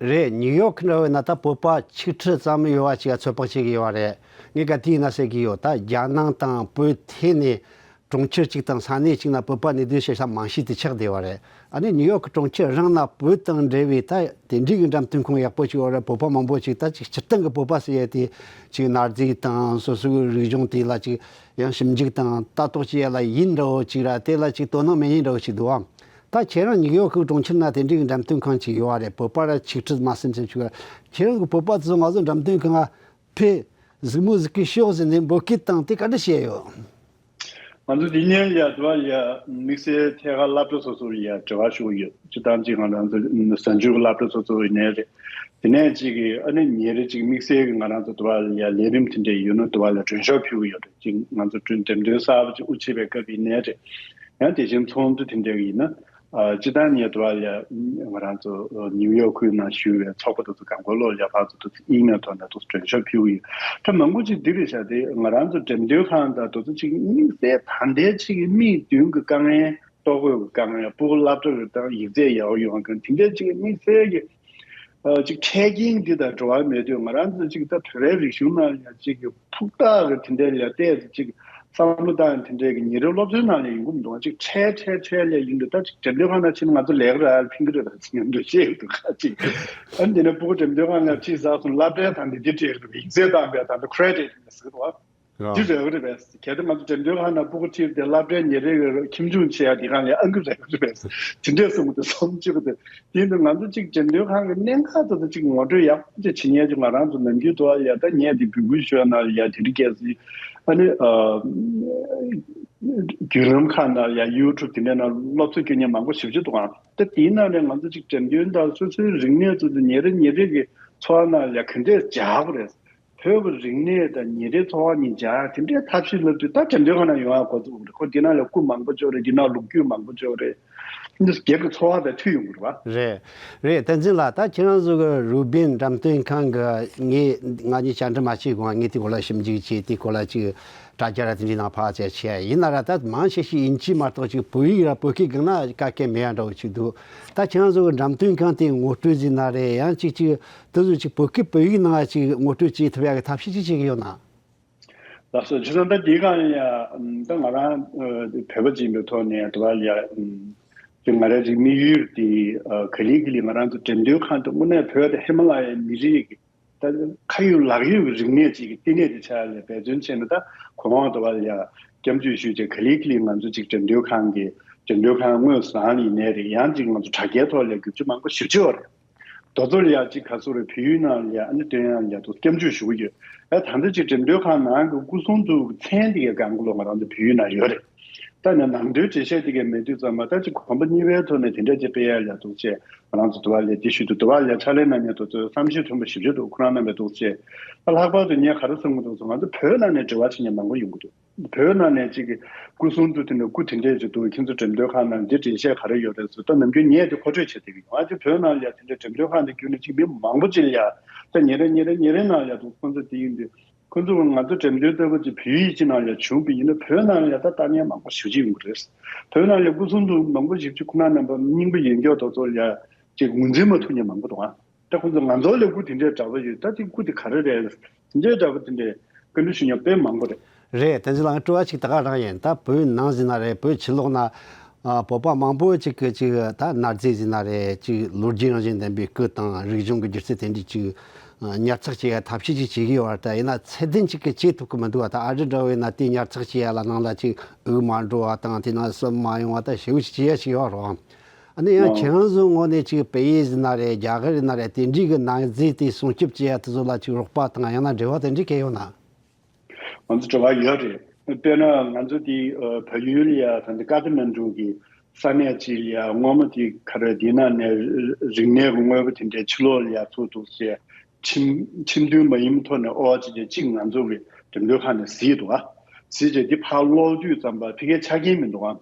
རེད། ནིའུ་ཡོག་འདྲ་བོ་ཡིན་ན་ད་བོད་པ་ཆིག་ཁྲི་ཙམ་ཡོད་པ་ཅིག་ཚོད་དཔག་བྱེད་ཀྱི་ཡོད་པ་རེད། ངས་ག་དུས་ཡིན་ན་ཟེར་གྱི་ཡོད། ད་རྒྱ་ནང་དང་བོད་ཐད་ནས་གྲོང་ཁྱེར་གཅིག་དང་ས་གནས་གཅིག་ན་བོད་པ་གནས་སྡོད་བྱེད་ས་མང་ཤོས་དེ་ཆགས་བསྡད་པ་རེད། ཨ་ནི་ནིའུ་ཡོག་གི་གྲོང་ཁྱེར་རང་ན་བོད་དང་འབྲེལ་བའི་ད་དེ་འདྲའི་གི་འགྲེམས་སྟོན་ཁང་ཡག་པོ་ཅིག་ཡོད་རེད། བོད་པ་མང་པོ་ཅིག་ད་ཅིག་སྤྱིར་བཏང་གི་བོད་པ་ཟེར་ཡ་དེ་ཅིག་གནའ་རྫས་དང་སོ་སོའི་རིག་གཞུང་དེ་ལ་ཅིག་ཡང་ཞིབ་འཇུག་དང་ལྟ་རྟོག་བྱེད་ཡ་ལ་ཡིད་འདྲ་བོ་ཅིག་ར། དེ་ལ་ཅིག་དོ་སྣང་མེད་མཁན་འདྲ་བོ་ཅིག་འདུག་ཨང་། ད་ཁྱེད་རང་ནིའུ་ཡོག་གི་གྲོང་ཁྱེར་ན་དེ་འདྲའི་གི་འགྲེམས་སྟོན་ཁང་ཅིག་ཡོད་རེད། བོད་པ་ར་ཆིག་ཁྲི་མ་ཟིན་ཙམ་ཅིག་ཡོད་རེད། ཁྱེད་རང་གི་བོད་པ་ཚོ་ང་ཚོ་འགྲེམས་སྟོན་ཁང་ཕེབས། གཟིགས་མོ་གཟིགས་ཀྱི་ཤོག་ཟེར་ནས་འབོད་སྐུལ་བཏང་སྟེ་ག་འདྲ་བྱས་ཡོད། ང་ཚོ་འདི་ཉིན་ལ་ཡ་དུ་བ་ལ་ཡ་དམིགས་བསལ་ཐད་ཀར་སློབ་གྲྭ་སོ་སོ་ལ་ཡ་འབྲེལ་བ་ཞུ་གི་ཡོད། སྤྱིར་བཏང་ཅིག་ང་རང་ཚོ་གཟའ་མཇུག་གི་སློབ་གྲྭ་སོ་སོ་ཡིན་ནའི་རེད། དེ་ནས་ཅིག་གི་ཨ་ནི་ཉིན་རེ་ཅིག་དམིགས་བསལ་གྱི་ང་རང་ཚོ་དུ་བ་ལ་ཡ་ལས་རིམ་དེ་འདྲས་ཡོད་ན་དུ་བ་ལ་མགྲོན་ཤོག་ཕུལ་གི་ཡོད་རེད། ཅིག་ང་ཚོ་འགྲེམས་སྟོན་གསར་པ་ཅིག་དབུ་འབྱེད་པའི་སྐབས་ཡིན་ནའི་རེད། ཡང་དེ་བཞིན་ཚོགས་འདུ་དེ་འདྲས་ཡིན་ན། ཨ། སྤྱིར་བཏང་ངས་དུ་བ་ལ་ཡ་ང་རང་ཚོ་ནིའུ་ཡོག་ཁུལ་ནང་བཞུགས་པའི་ཚོགས་པ་དེ་ཚོ་གང་ག་ལོག་ལ་ཡ་ཕར་ཚུར་དུ་ཨི་མེལ་ཐོག་ནས་དུ་མགྲོན་ཤོག་ཕུལ་གི་ཡོད། ད་མང་པོ་ཅིག་འདི་རེད་ཤག་དེ་ང་རང་ཚོ་འགྲེམས་སྟོན་ཁང་དང་དུ་ཚོ་ཅིག་དམིགས་བསལ་ད་ལྟའི་ཅིག་མིག་མདུན་གྱི་དཀའ་ངལ། ལྟོ་གོས་ཀྱི་དཀའ་ངལ། སྤུ་གུ་སློབ་གྲྭ་རུ་བཏང་ཡིག་ཚད་ཡག་པོ་ཡོང་མཁན་དེ་འདྲའི་ཅིག་དམིགས་བསལ་གྱི། ཨ། ཅིག་འཕྲལ་རྐྱེན་འདི་དང་འབྲེལ་བ་མེད་དུས། ང་རང་ཚོ་ཅིག་ད་བོད་པའི་རིག་གཞུང་ནང་ཡང་ཅིག་གི་ཕུགས་ཐག་གི་དེ་འདྲའི་ལ་བལྟས་ཏེ་ཅིག་བསམ་བློ་བཏང་དེ་འདྲའི་གི་ཉིན་རེའི་སློབ་ཚན་ནང་ལ་ཡོང་གི་མི་འདུག་ཅིག་འཕྲལ་འཕྲལ་འཕྲལ་ལ་ཡིན་དུས། ད་ཅིག་འགྲེམས་སྟོན་ཁང་ནང་ཕྱིན་ན་ང་ཚོ་ལས་ཀ་རག་ལ་ཕན་གི་རེད་ད་ཅིག་ཉམས་འདོད་སྐྱེ་གི་འདུག་ཁ་ཅིག་ཨ་ནི་དེ་ནས་སྤུ་གུ་འགྲེམས་སྟོན་ཁང་ནང་ཁྲིད་ཚར་སོང་། སློབ་གྲྭའི་ད་འདི་འདི་སྤྲད་རེད་པས། ཡིག་ཚད་བཏང་པས། ད་འདི་ཁེ་རེ་ཌིཊ་ཟེར་གི་འདུག་བ། འདི་རེད་པས། གལ་ཏེ་ང་ཚོ་འགྲེམས་སྟོན་ཁང་ནང་སྤུ་གུ་ཁྲིད་དེ་སློབ་གྲྭའི་ཉིན་རེ་གི་ཁྱིམ་ཆུང་བྱེད་ཡ་འདི་གང་ལ་ཨང་ཀི་རག་གི་རེད་པས། དེ་འདྲས་གསུངས་འདུག་བསམ་བྱེད་ཀྱི་འདུག་དེ་ཡིན་དུས་ང་ཚོ་གཅིག་འགྲེམས་སྟོན་ཁང་གི་གནད་འགག་དེ་ཚོ་གཅིག་ངོ་སྤྲོད་ཡག་པོ་ཅིག་བྱེད་མཁན་ཅིག་ང་རང་ཚོ་ནམ་རྒྱུན་དུ་བ་ལ་ཡ། ད་ངས་འདི་འབོད་སྐུལ་ཞུ་ཡ་ནང་ལ་ཡ་དེ་འདྲ་གལ་སྲིད་ཨ་ནི་ཨ་བརྒྱུད་ལམ་ཁག་ནང་ལ་ཡ་ཡུ་ཊུབ་དེ་འདྲས་ནང་སློབ་གསོ་སྐྱོན་མཁན་མང་པོ་ཞེ་པོ་ཅིག་འདུག་ཨང་། ད་དེའི་ནང་ནས་ང་ཚོ་གཅིག་འགྲེམས་སྟོན་དང་སོ་སོའི་རིག་གནས་ཚོ་དེ་ཉིན་རེ་ཉིན་རེ་གི་འཚོ་བ་ནང་ལ་ཡ་ག་འདྲས་སྦྱར་དགོས་རེད། བོད་ཀྱི་རིག་གནས་དང་ཉིན་རེའི་འཚོ་བ་གཉིས་སྦྱར་དེ་འདྲའི་ཐབས་ཤེས་ལབ་དུས། ད་འགྲེམས་སྟོན་ཁང་ནང་ཡོང་ཡག་འགོ་བཙུགས་རེད། ཁོ་འདི་ནང་ལ་སྐུ་མང་པོ་ཅིག་ཡོད་རེད། འདི་ནང་ལོ་རྒྱུས་མང་པོ་ཅིག་ཡོད་རེད། འདི་སྒེར་གྱི་འཚོ་བ་དང་མཐུན་ཡོང་གི་རེད་བ། རེད། རེད། བསྟན་འཛིན་ལགས། ད་ཁྱེད་རང་ཚོ་གི་རུ་སྦིན་འགྲེམས་སྟོན་ཁང་གི། ངས་ང་གཉིས་བཅར་འདྲི་མ་བྱེད་གོང་ངས་དེ་སྐོར་ལ་ཞིབ་འཇུག་བྱས། དེ་སྐོར་ལ་ཅིག་དྲ་རྒྱ་ར་དེ་འདྲའི་ནང་ཕར་ཚུར་བྱས། ཡིན་ན་ར་ད་མང་ཆེ་ཤོས་དབྱིན་ཇི་མ་གཏོགས་ཅིག་བོད་ཡིག་ར་བོད་སྐད་སྒང་ན་དཀའ་སྐད་མེད་ཡ་འདྲ་བོ་ཅིག་འདུག་ད་ཁྱེད་རང་ཚོ་གི་འགྲེམས་སྟོན་ཁང་དེ་ངོ་སྤྲོད་ཟིན་ན་རེད། ཡང་ཅིག་ཅིག་དེ་ཚོ་ཅིག་བོད་སྐད་བོད་ཡིག་ནང་ཅིག་ངོ་སྤྲོད་བྱེད་ཐུབ་ཡག་གི་ཐབས་ཤེས་ཅིག་བྱེད་ཀྱི་ཡོད་ན། ལགས་སོ། བྱས་ཙང་ད་འདི་གང་ཡ། ད་ང་རང་ཨ་བོད་པ་ཅིག་ཡིན་པའི་ཐོག་ནས་དུ་བ་ལ་ཡ། ཅིག་ང་རང་ཅིག་དམིགས་ཡུལ་དེ་ཨ་ག་ལེ་ག་ལེ་ང་རང་ཚོ་འགྲེམས་སྟོན་ཁང་དེ་དངོས་གནས་བོད་དང་ཧི་མ་ལ་ཡའི་མི་རིགས་ཀྱི་ད་ཁ་ཡོད་ལག་ཡོད་ཀྱི་རིག་གནས་ཅིག་གི་བསྟི་གནས་དེ་ཆགས་ལ་འབད་བརྩོན་བྱས་ན། ད་གོང་དུ་བ་ལ་ཡ་སྐྱབས་འཇུག་ཞུས་བྱས། ག་ལེ་ག་ལེ་ང་ཚོ་ཅིག་འགྲེམས་སྟོན་ཁང་གི་འགྲེམས་སྟོན་ཁང་དངོས་སུ་རང་ཡིན་ནའི་རེད། ཡང་ཅིག་ང་ཚོ་དྲ་རྒྱའི་ཐོག་ལ་བསྒྱུར་བཅོས་མང་པོ་ཞེ་པོ་ཅིག་ཡོད་རེད། དེ་ཚོ་ལ་ཡ་ཅིག་ག་ཟེར་རེད། བོད་ཡིག་ནང་ལ་ཡ་ཨ་ནི་སྟོན་ཡ་ལ་ཡ་དུ་སྐྱབས་འཇུག་ཞུ་གི་ཡོད། ཨ་ད་ལྟ་ཅིག་འགྲེམས་སྟོན་ཁང་ནང་གི་སྐུ་གསུང་ཐུགས་ཀྱི་མཚན་དེ་གའི་སྒང་ག་ལོ་ང་རང་ཚོ་བོད་ཡིག་ནང་ཡོད་རེད། ད་ནི་ནང་དོན་འགྲེལ་བཤད་དེ་གའི་མེད་དུས་ཙམ་པ། ད་ཅིག་གོམ་པ་གཉིས་པའི་ཐོག་ནས་དེ་འདྲ་ཅིག་སྤེལ་ཡ་ལ་ཡ་འདུག་སེ་ང་རང་ཚོ་དུ་བ་ལ་ཡ་དེ་ཞུས་དུས། དུ་བ་ལ་ཡ་ཕྱག་ལས་གནང་མཁན་དེ་ཚོས་བསམ་ཤེས་ཐོན་པ་ཞེ་པོ་ཅིག་འདུག་ཁོ་རང་རྣམ་པས་འདུག་སེ། ད་ལྷག་པར་དུ་ངས་ག་རེ་གསུང་གི་འདུག་ཟེར། ང་ཚོ་བོད་ནང་ནས་འབྲེལ་བ་བྱེད་མཁན་མང་པོ་ཡོང་གི་འདུག་བོད་ནང་ནས་ཅིག་གི་སྐུ་གསུང་ཐུགས་དེ་འདྲ་སྐུ་དེ་འདྲས་ཅིག་འདུག་ཁྱེད་ཚོ་འགྲེམས་སྟོན་ཁང་ནང་འདི་འགྲེལ་བཤད་ག་རེ་ཡོད་རེད་ཟེར། ད་ནམ་རྒྱུན་ངས་དེ་མཁོ་སྤྲོད་བྱེད་བསྡད་ཀྱི་ཡོད། ཨ་ཅེ་བོད་ནང་ལ་ཡ་དེ་འདྲ་འགྲེམས་སྟོན་ཁང་དེ་བརྒྱུད་ནས་ཅིག་མི་མང་པོ་ཅིག་ལ་ཡ་ད་ཉིན་རེ་ཉིན་རེ་ཉིན་རེ་ནང་ལ་ཡ་འདུག་ཁོང་ཚོ་དེ་ཡིན་དུས། ཁོ་ཚོ་ང་ཚོ་འགྲེམས་སྟོན་ལྟ་བུ་ཅིག་བོད་ཡིག་ཅིག་ནང་ལ་བྱུང་བ་ཡིན་ན་བོད་ནང་ལ་ད་ལྟ་ཉན་མང་པོ་ཞེ་པོ་ཅིག་ཡོང་གི་རེད། བོད་ནང་ལ་སྐུ་སྲུང་དུ་མང་པོ་ཞེ་པོ་ཅིག་ཁོ་ན་རྣམ་པ་རྙིང་པ་ཡོན་སྐྱོར་དེ་ཚོ་ལ་ཅིག་ངོས་འཛིན་མ་ཐུབ་མཁན་མང་པོ་འདུག་ཨ། ད་ཁོ་ཚོ་ང་ཚོ་ལ་སྐུ་དེ་འདྲའི་འདྲ་པོ་ཡོད། ད་དེ་སྐུ་དེ་ག་རེ་རེད། དེ་འདྲའི་འདྲ་པོ་དེ་འདྲའི་བཀའ་འདྲི་ཞུ་མཁན་དཔེ་མང་པོ་རེད། རེད། དེ་ཚོ་ལ་ང་སྤྲོ་བ་ཅིག་ད་ག་རང་ཡིན། ད་བོད་ནང་ཟིན་ན་རེད། བོད་ཕྱི་ལོགས་ན་ཨ་བོད་པ་མང་པོ་ཅིག་གི་ཅིག་ད་གནའ་རྫས་ཟིན་ན་རེད། ཅིག་ལོ་རྒྱུས་རང་བཞིན་ལྡན་པའི་སྐུ་དང་རིག་གཞུང་གི་སྒྱུ་རྩལ་དེ་འདྲའི་ཅིག་ཉར་ཚགས་བྱེད་ཡ་ཐབས་ཤེས་ཅིག་བྱེད་ཀྱི་ཡོད་རེད། ད་ཡིན་ན་ཚད་ལྡན་ཅིག་གི་བྱེད་ཐུབ་ཀྱི་མི་འདུག་བ། ད་ཨ་རི་འདྲ་བོ་ཡིན་ན་དེ་ཉར་ཚགས་བྱེད་ཡ་ལ་ནང་ལ་ཅིག་འུག་མ་འགྲོ་བ་དང་དེ་ནང་སོབ་མ་ཡོང་བ་ད་ཞེ་པོ་ཅིག་བྱེད་ཡ་ཅིག་ཡོད་རེད་བ། ཨ་ནི་ཡང་ཨ་ཁྱེད་རང་ཚོའི་ངོས་ནས་ཅིག་དཔེ་ཡིས་ཟིན་ན་རེད། རྒྱ་གར་ཡིན་ན་རེད། དེ་འདྲའི་གི་གནའ་རྫས་དེ་སྲུང་སྐྱོབ་བྱེད་ཡ་དེ་ཚོ་ལ་ཅིག་རོགས་པ་དང་ཡང་ན་འབྲེལ་བ་དེ་འདྲའི་གལ་ཡོད་ན། ང་ཚོ་འབྲེལ་བ་ཡོད་རེད། དཔེར་ན་ང་ཚོ་དེ་ཨ་བལ་ཡུལ་ཡ་ད་ལྟ་ཀ་ཐ་མན་གྲུ་གི་ས་གནས་ཅིག་ལ་ཡ་སྔོན་མ་དེ་ག་རེ་དེ་ནང་ནས་རིག་གནས་ཀྱི་དངོས་པོ་དེ་འདྲའི་ཕྱི་ལོགས་ལ་ཡ་ཚུར་འདུག་ཟེར། ཁྲིམས་ཁྲིམས་མཐུན་མ་ཡིན་ཐོག་ནས་ཨོ་ཅིག་ཅིག་ང་ཚོ་གི་འགྲེམས་སྟོན་ཁང་ནས་གཟིགས་འདུག་ཨ། གཟིགས་རྗེས་འདི་ཕར་སློག་དུས་ཙམ་པ་ཕ་གིར་ཆ་རྐྱེན་མི་འདུག་ཨ།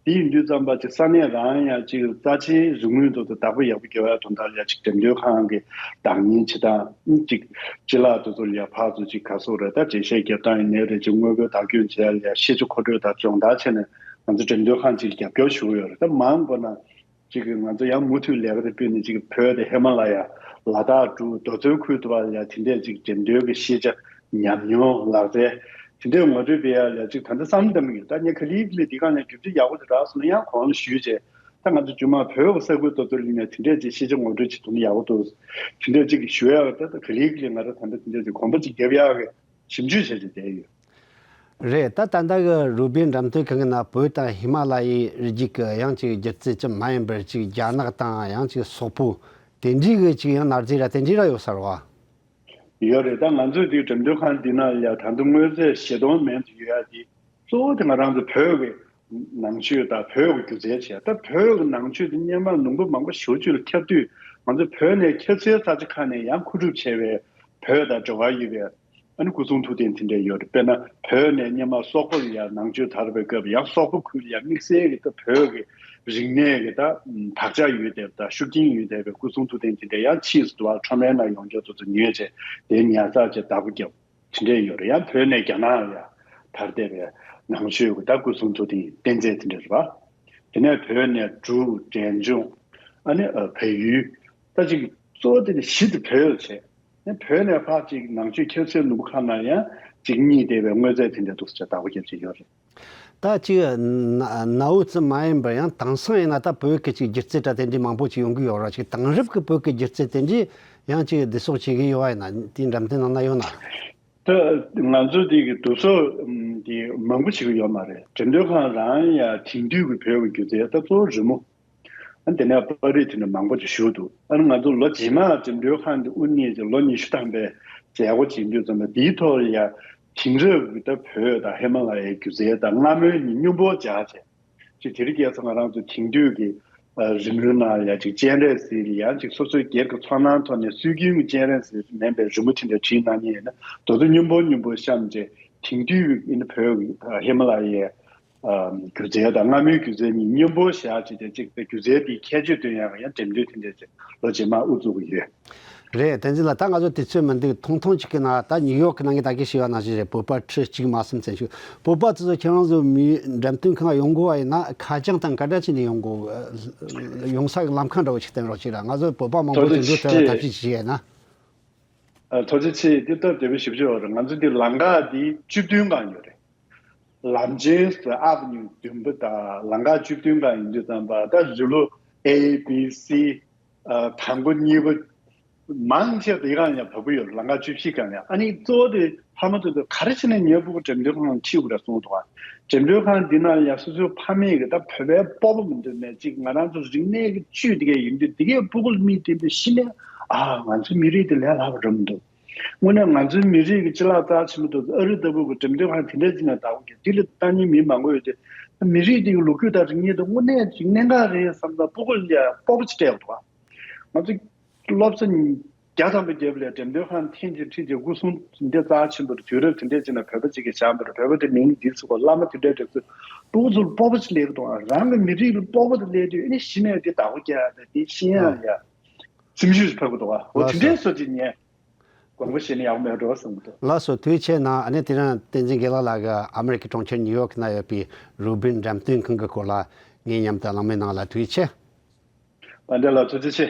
དེ་ཡིན་དུས་ཙམ་པ་ཅིག་ས་གནས་རང་ཡང་ཅིག་རྩ་ཆེའི་རིག་དངོས་དེ་ཚོ་བདག་པོ་ཡག་པོ་རྒྱག་ཡ་དོན་དག་ལ་ཅིག་འགྲེམས་སྟོན་ཁང་གི་བདག་གཉེར་བྱེད་སྟངས་ཅིག་ཅི་ལ་དེ་ཚོ་ལ་ཕར་ཚུར་ཅིག་ག་སོགས་རེད། ད་འགྲེལ་བཤད་རྒྱབ་སྟངས་ཡིན་ནའི་རེད། ཅིག་དངོས་པོ་བདག་སྐྱོང་བྱེད་ཡ་ལ་ཤེས་བྱ་མཁོ་སྤྲོད་དང་སྦྱོང་བརྡར་བྱས་ནས་ང་ཚོ་འགྲེམས་སྟོན་ཁང་ཅིག་རྒྱབ་སྐྱོར་ཞུ་གི་ཡོད་རེད། ད་མང་པོ་ན་ཅིག་ང་ཚོ་ཡང་མུ་མཐུད་ལས་ཀ་དེ་སྤེལ་ནས་ཅིག་བོད་དེ་ཧི་མ་ལ་ཡ་ལ་དྭགས་འབྲུག་རྡོ་རྩེ་ཁུལ་དུ་བ་ལ་དེ་འདྲས་ཅིག་འགྲེམས་སྟོན་གྱི་ཤེས་བྱ་ཉམས་མྱོང་ལག་རྩལ་དེ་འདྲས་ངོ་སྤྲོད་སྤེལ་ཡ་ལ་ཅིག་ད་ལྟ་བསམ་བློ་བཏང་གི་ཡོད། ད་ངས་ག་ལེ་ག་ལེ་འདི་ག་ནས་བརྒྱུད་རྩིས་ཡག་པོ་ཅིག་རག་སོང་ན་ཡང་གོང་ལ་ཞུས་བྱས། ད་ང་ཚོ་རྒྱུན་མ་བོད་ཀྱི་ས་ཁུལ་དེ་ཚོ་ལ་ནས་དེ་འདྲས་ཅིག་ཤེས་བྱ་ངོ་སྤྲོད་བྱེད་ཐུབ་ན་ཡག་པོ་འདུག་དེ་འདྲས་ཅིག་ཞུ་ཡ་ད་ད་ག་ལེ་ག་ལེ་ང་རང་ད་ལྟ་དེ་འདྲས་ཅིག་གོམ་པ་ཅིག་རྒྱབ་ཡ་གི་ཞིབ་འཇུག་བྱས་ཏེ་བསྡད་ཡོད། རེད། ད་ད་ལྟ་གི་རུ་སྦིའི་འགྲེམས་སྟོན་ཁང་གི་ནང་བོད་དང་ཧི་མ་ལ་ཡའི་རི་རྒྱུད་ཀྱི་ཡང་ཅིག་སྒྱུ་རྩལ་ཅན་མ་ཡིན་པར་ཅིག་རྒྱ་ནག་དང་ཡང་ཅིག་སོག་པོ་དེ་འདྲའི་གི་ཅིག་ཡང་གནའ་རྫས་ར་དེ་འདྲའི་ར་ཡོད་ས་རེད་བ། ཡོད་རེད། ད་ང་ཚོས་དེ་འགྲེམས་སྟོན་ཁང་འདི་ནང་ལ་ད་དུང་དངོས་རྫས་བཞི་སྟོང་མན་དུ་ཡོད་ཡ་དེ་གཙོ་བོ་དེ་ང་རང་ཚོ་བོད་ཀྱི་ནང་ཆོས་དང་བོད་ཀྱི་སྒྱུ་རྩལ་བྱས། ད་བོད་ཀྱི་ནང་ཆོས་དེ་སྔོན་མ་ལུང་པ་མང་པོ་ཞེ་པོ་ཅིག་ལ་ཁྱབ་དུས་ང་ཚོ་བོད་ནས་ཁྱབ་ཚད་ས་ཆ་ཁག་ནས་ཡང་མཁོ་སྒྲུབ་བྱས་པའི་བོད་དང་འབྲེལ་བ་ཡོད་པའི་ཨ་ནི་སྐུ་གསུང་ཐུགས་རྟེན་དེ་འདྲ་ཡོད་རེད། དཔེར་ན་བོད་ནས་སྔོན་མ་སོག་པོ་ལ་ཡང་ནང་ཆོས་དར་བའི་སྐབས་ཡང་སོག་པོ་ཁུལ་ལ་ཡང་དམིགས་བསལ་གྱི་ད་བོད་ཀྱི་རིག་གནས་ཀྱི་ད་བག་ཆགས་ཡོད་བསྡད་པ་དང་ཤུགས་རྐྱེན་ཡོད་བསྡད་པའི་སྐུ་གསུང་ཐུགས་རྟེན་དེ་འདྲ་ཡང་ཕྱིས་སུ་དུ་བ་ཁྲོམ་རའི་ནང་ཡོང་རྒྱུ་དེ་ཚོ་ཉོས་བྱས་དེ་ཉར་ཚགས་བྱས་བདག་པོ་བརྒྱབ། དེ་འདྲས་ཡོད་རེད། ཡང་བོད་ནས་རྒྱ་ནག་ལ་ཡང་དར་བསྡད་པའི་ནང་ཆོས་ཀྱི་ད་སྐུ་གསུང་ཐུགས་རྟེན་རྟེན་རྫས་དེ་འདྲས་རེད་པ། དེ་ནས་བོད་ནས་འབྲུག་འབྲས་ལྗོངས་ཨ་ནི་ཨ་བལ་ཡུལ་ད་ཅིག་གཙོ་བོ་དེ་ནི་གཞི་དེ་བོད་ལ་བྱས། ནས་བོད་ནས་ཕར་ཅིག་ནང་ཆོས་ཁྱབ་ཚད་ནུབ་ཁ་ན་ཡང་ཅིག་རྙེད་བསྡད་པའི་དངོས་རྫས་དེ་འདྲ་འདུག་ཟེར་བདག་པོ་རྒྱབ་ཀྱི་ཡོད་རེད། ད་ཅིག་ན་གནའ་བོའི་རྩིས་མ་ཡིན་པར་ཡང་དེང་སང་ཡིན་ན་ད་བོད་ཀྱི་ཅིག་སྒྱུ་རྩལ་འདྲ་དེ་འདྲའི་མང་པོ་ཅིག་ཡོང་གི་ཡོད་ར། ཅིག་དེང་རབས་ཀྱི་བོད་ཀྱི་སྒྱུ་རྩལ་དེ་འདྲའི་ཡང་ཅིག་བསྡུ་གསོག་བྱེད་ཀྱི་ཡོད་པ་ཡིན་ན་དེའི་འགྲེམས་སྟོན་ནང་ན་ཡོད་ན། ད་ང་ཚོ་དེ་གི་བསྡུ་གསོག་ཨམ་དེ་མང་པོ་བྱེད་ཀྱི་ཡོད་མ་རེད། འགྲེམས་སྟོན་ཁང་རང་ཡང་དེང་དུས་ཀྱི་བོད་ཀྱི་སྒྱུ་རྩལ་ད་གཙོ་བོ་རི་མོ། ཨ་དེ་ནས་པར་རིས་དེ་འདྲ་མང་པོ་ཅིག་བཞུགས་འདུག་ཨ་ནི་ང་ཚོ་ལོ་རྗེས་མ་འགྲེམས་སྟོན་ཁང་འདི་དབུ་བརྙེས་ཏེ་ལོ་ཉི་ཤུ་ཐམ་པའི་མཛད་སྒོ་བྱེད་དུས་ཙམ་པ་འདིའི་ཐོག་ལ་ཡང་དེང་རབས་ཀྱི་ད་བོད་དང་ཧི་མ་ལ་ཡའི་སྒྱུ་རྩལ་དང་སྔ་མོའི་ཉིན་སྨྱོ་འབོར་སྦྱར་བྱས་ཅིག་དེ་རིང་ཁ་སང་ང་རང་ཚོ་དེང་དུས་ཀྱི་ཨ་རི་མོའི་ནང་ལ་ཡང་ཅིག་སྤྱན་རས་གཟིགས་ལ་ཡང་ཅིག་སོ་སོའི་སྒེར་གྱི་ཚོར་སྣང་ཐོག་ནས་སྲོལ་རྒྱུན་གྱི་སྤྱན་རས་གཟིགས་མིན་པའི་རི་མོ་དེ་འདྲ་བྲིས་གནང་མཁན་ཡིན་ན་དེ་ཚོ་སྨྱོ་འབོར་སྨྱོ་འབོར་བཤམས་བྱས་དེང་དུས་ཀྱི་ཨ་ནི་བོད་ཀྱི་ཧི་མ་ལ་ཡའི་ཨ་སྒྱུ་རྩལ་དང་སྔ་མོའི་སྒྱུ་རྩལ་གཉིས་མཉམ་པོ་བཞག་བྱས་ཏེ་གཅིག་ཏུ་སྒྱུ་རྩལ་འདིའི་ཁྱད་ཆོས་སྟོན་ཡག་གི་ཡང་འགྲེམས་སྟོན་དེ་འདྲ་ཅིག་ལོ་རྗེས་མ་དབུ་བཙུགས་ཀྱི་ཡོད། རེད། བསྟན་འཛིན་ལགས། ད་ང་ཚོ་དུས་ཚོད་མི་འདུག་ཐུང་ཐུང་ཅིག་གི་ནང་ད་ནིའུ་ཡོག་གི་ནང་གི་ད་གིན་ཞུས་པ་ནང་བཞིན་རེད། བོད་པ་ཁྲི་གཅིག་མ་ཟིན་ཚན་ཞུ། བོད་པ་དེ་ཚོ་ཁྱེད་རང་ཚོ་མི་འགྲེམས་སྟོན་ཁང་ཡོང་དགོས་པ་ཡིན་ན་ཁ་བྱང་དང་ག་འདྲ་བྱས་ནས་ཡོང་དགོས། ཡོང་ས་གི་ལམ་ཁ་འདྲ་བོ་ཅིག་བསྟན་རོགས་བྱེད་ར། ང་ཚོ་བོད་པ་མང་པོ་ཅིག་འགྲོ་ཐུབ་པའི་ཐབས་ཤེས་ཅིག་བྱས་ན། ཨ། ཐུགས་རྗེ་ཆེ། འདི་སྟབས་བདེ་པོ་ཞེ་པོ་ཅིག་ཡོད་རེད། ང་ཚོ་འདི་ལམ་ཁ་འདི་བཅུ་བདུན་སྒང་ཡོད་རེད། ལམ་ཆེན་ཟེར་ཨ་བི་ནིའུ་བདུན་པ་དང་ལམ་ཁ་བཅུ་བདུན་སྒང་ཡིན་དུས་ཙམ་པ་ད་རི་ལུ་A B C ཨ། དང་པོ་གཉིས་པ་མང་ཆེ་བ་དེ་སྒང་ཡང་བབས་ཀྱི་ཡོད་རེད། ལམ་ཁ་བཅུ་བཞི་སྒང་ཡང་། ཨ་ནི་གཙོ་བོ་དེ་ཕ་མ་ཚོ་ཚོ་ག་རེ་བྱས་ནས་ངའི་སྤུ་གུ་འགྲེམས་སྟོན་ཁང་ཁྲིད་དགོས་རེད་གསུངས་འདུག་ག་འགྲེམས་སྟོན་ཁང་འདི་ནང་ཡང་སོ་སོའི་ཕ་མས་གི་ད་བོད་པའི་སྤོབས་པ་མི་འདུག་ནས་ཅིག་ང་རང་ཚོ་རིག་གནས་ཀྱི་བཅུད་དེ་གས་ཡིན་དུས་དེ་གས་སྤུ་གུ་ལ་མིག་བསྟན་དུས་གཞི་ནས་ཨ་ང་ཚོའི་མི་རིགས་དེ་ལས་སླ་པོ་འགྲོ་མི་འདུག་དངོས་གནས་ང་ཚོའི་མི་རིགས་ཀྱི་ཅི་ལགས་རྩ་ཆེན་པོ་དེ་ཚོ་ཨ་རི་ལྟ་བུ་གི་འགྲེམས་སྟོན་ཁང་དེ་འདྲ་ཅིག་ནས་བདག་པོ་བརྒྱབ། འདི་ལ་ལྟ་མཁན་མི་མང་པོ་ཡོད་དུས་མི་རིགས་དེ་གི་ལོ་རྒྱུས་དང་རིག་གནས་དེ་དངོས་གནས་ཅིག་གནད་འགག་རེད་བསམ་ད་སྤུ་གུ་ལ་ཡ་སྤོབས་པ་ཅིག་སྤྲད་འདུག་ག་ང་ཚོ་སློབ་གསོ་བརྒྱ་ཐམ་པ་བརྒྱབ་ལས་འགྲེམས་སྟོན་ཁང་ཐེངས་གཅིག་ཁྲིད་དེ་སྐུ་སྲུང་འདི་རྩ་ཆེན་པོ་རེད། དུས་རབས་དེ་འདྲས་ཅིག་ན་བོད་པ་ཅིག་གིས་བཞག་པ་རེད། བོད་པ་དེ་མིང་འདི་ཚུགས་པ་བླ་མ་དེ་འདྲས་རེད་ཚུགས། སྤུ་གུ་ཚོ་ལ་སྤོབས་པ་ཅིག་སླེབས་འདུག་ཨ། རང་གི་མི་རིགས་ལ་སྤོབས་པ་དེ་སླེབས་དུས་ཨ་ནི་གཞི་ནས་འདི་བདག་པོ་རྒྱག་ཡ་དང་འདི་ཤེས་ཡ་ལ་ཡ་སེམས་ཤུགས་ཤིག་འཕར་གི་འདུག་ཨ། འོ་དེ་འདྲས་བཟོ་ཅིག་ཉན། མང་པོ་བཤད་ན་ཡག་པོ་མེད་འགྲོ་བསམ་གྱི་འདུག་ལགས་སོ། ཐུགས་རྗེ་ཆེ་གནང་། ཨ་ནི་དེ་རིང་བསྟན་འཛིན་དགེ་ལགས་ལགས་ཀྱིས་ཨ་མི་རི་ཀའི་གྲོང་ཁྱེར་ནིའུ་ཡོག་ནང་ཡོད་པའི་རུ་སྦིན་འགྲེམས་སྟོན་ཁང་གི་སྐོར་ལ་ངའི་མཉམ་དུ་གླེང་མོལ་གནང་ལ་ཐུགས་རྗེ་ཆེ། ཨ་འདྲ་ལགས། ཐུགས་རྗེ་ཆེ།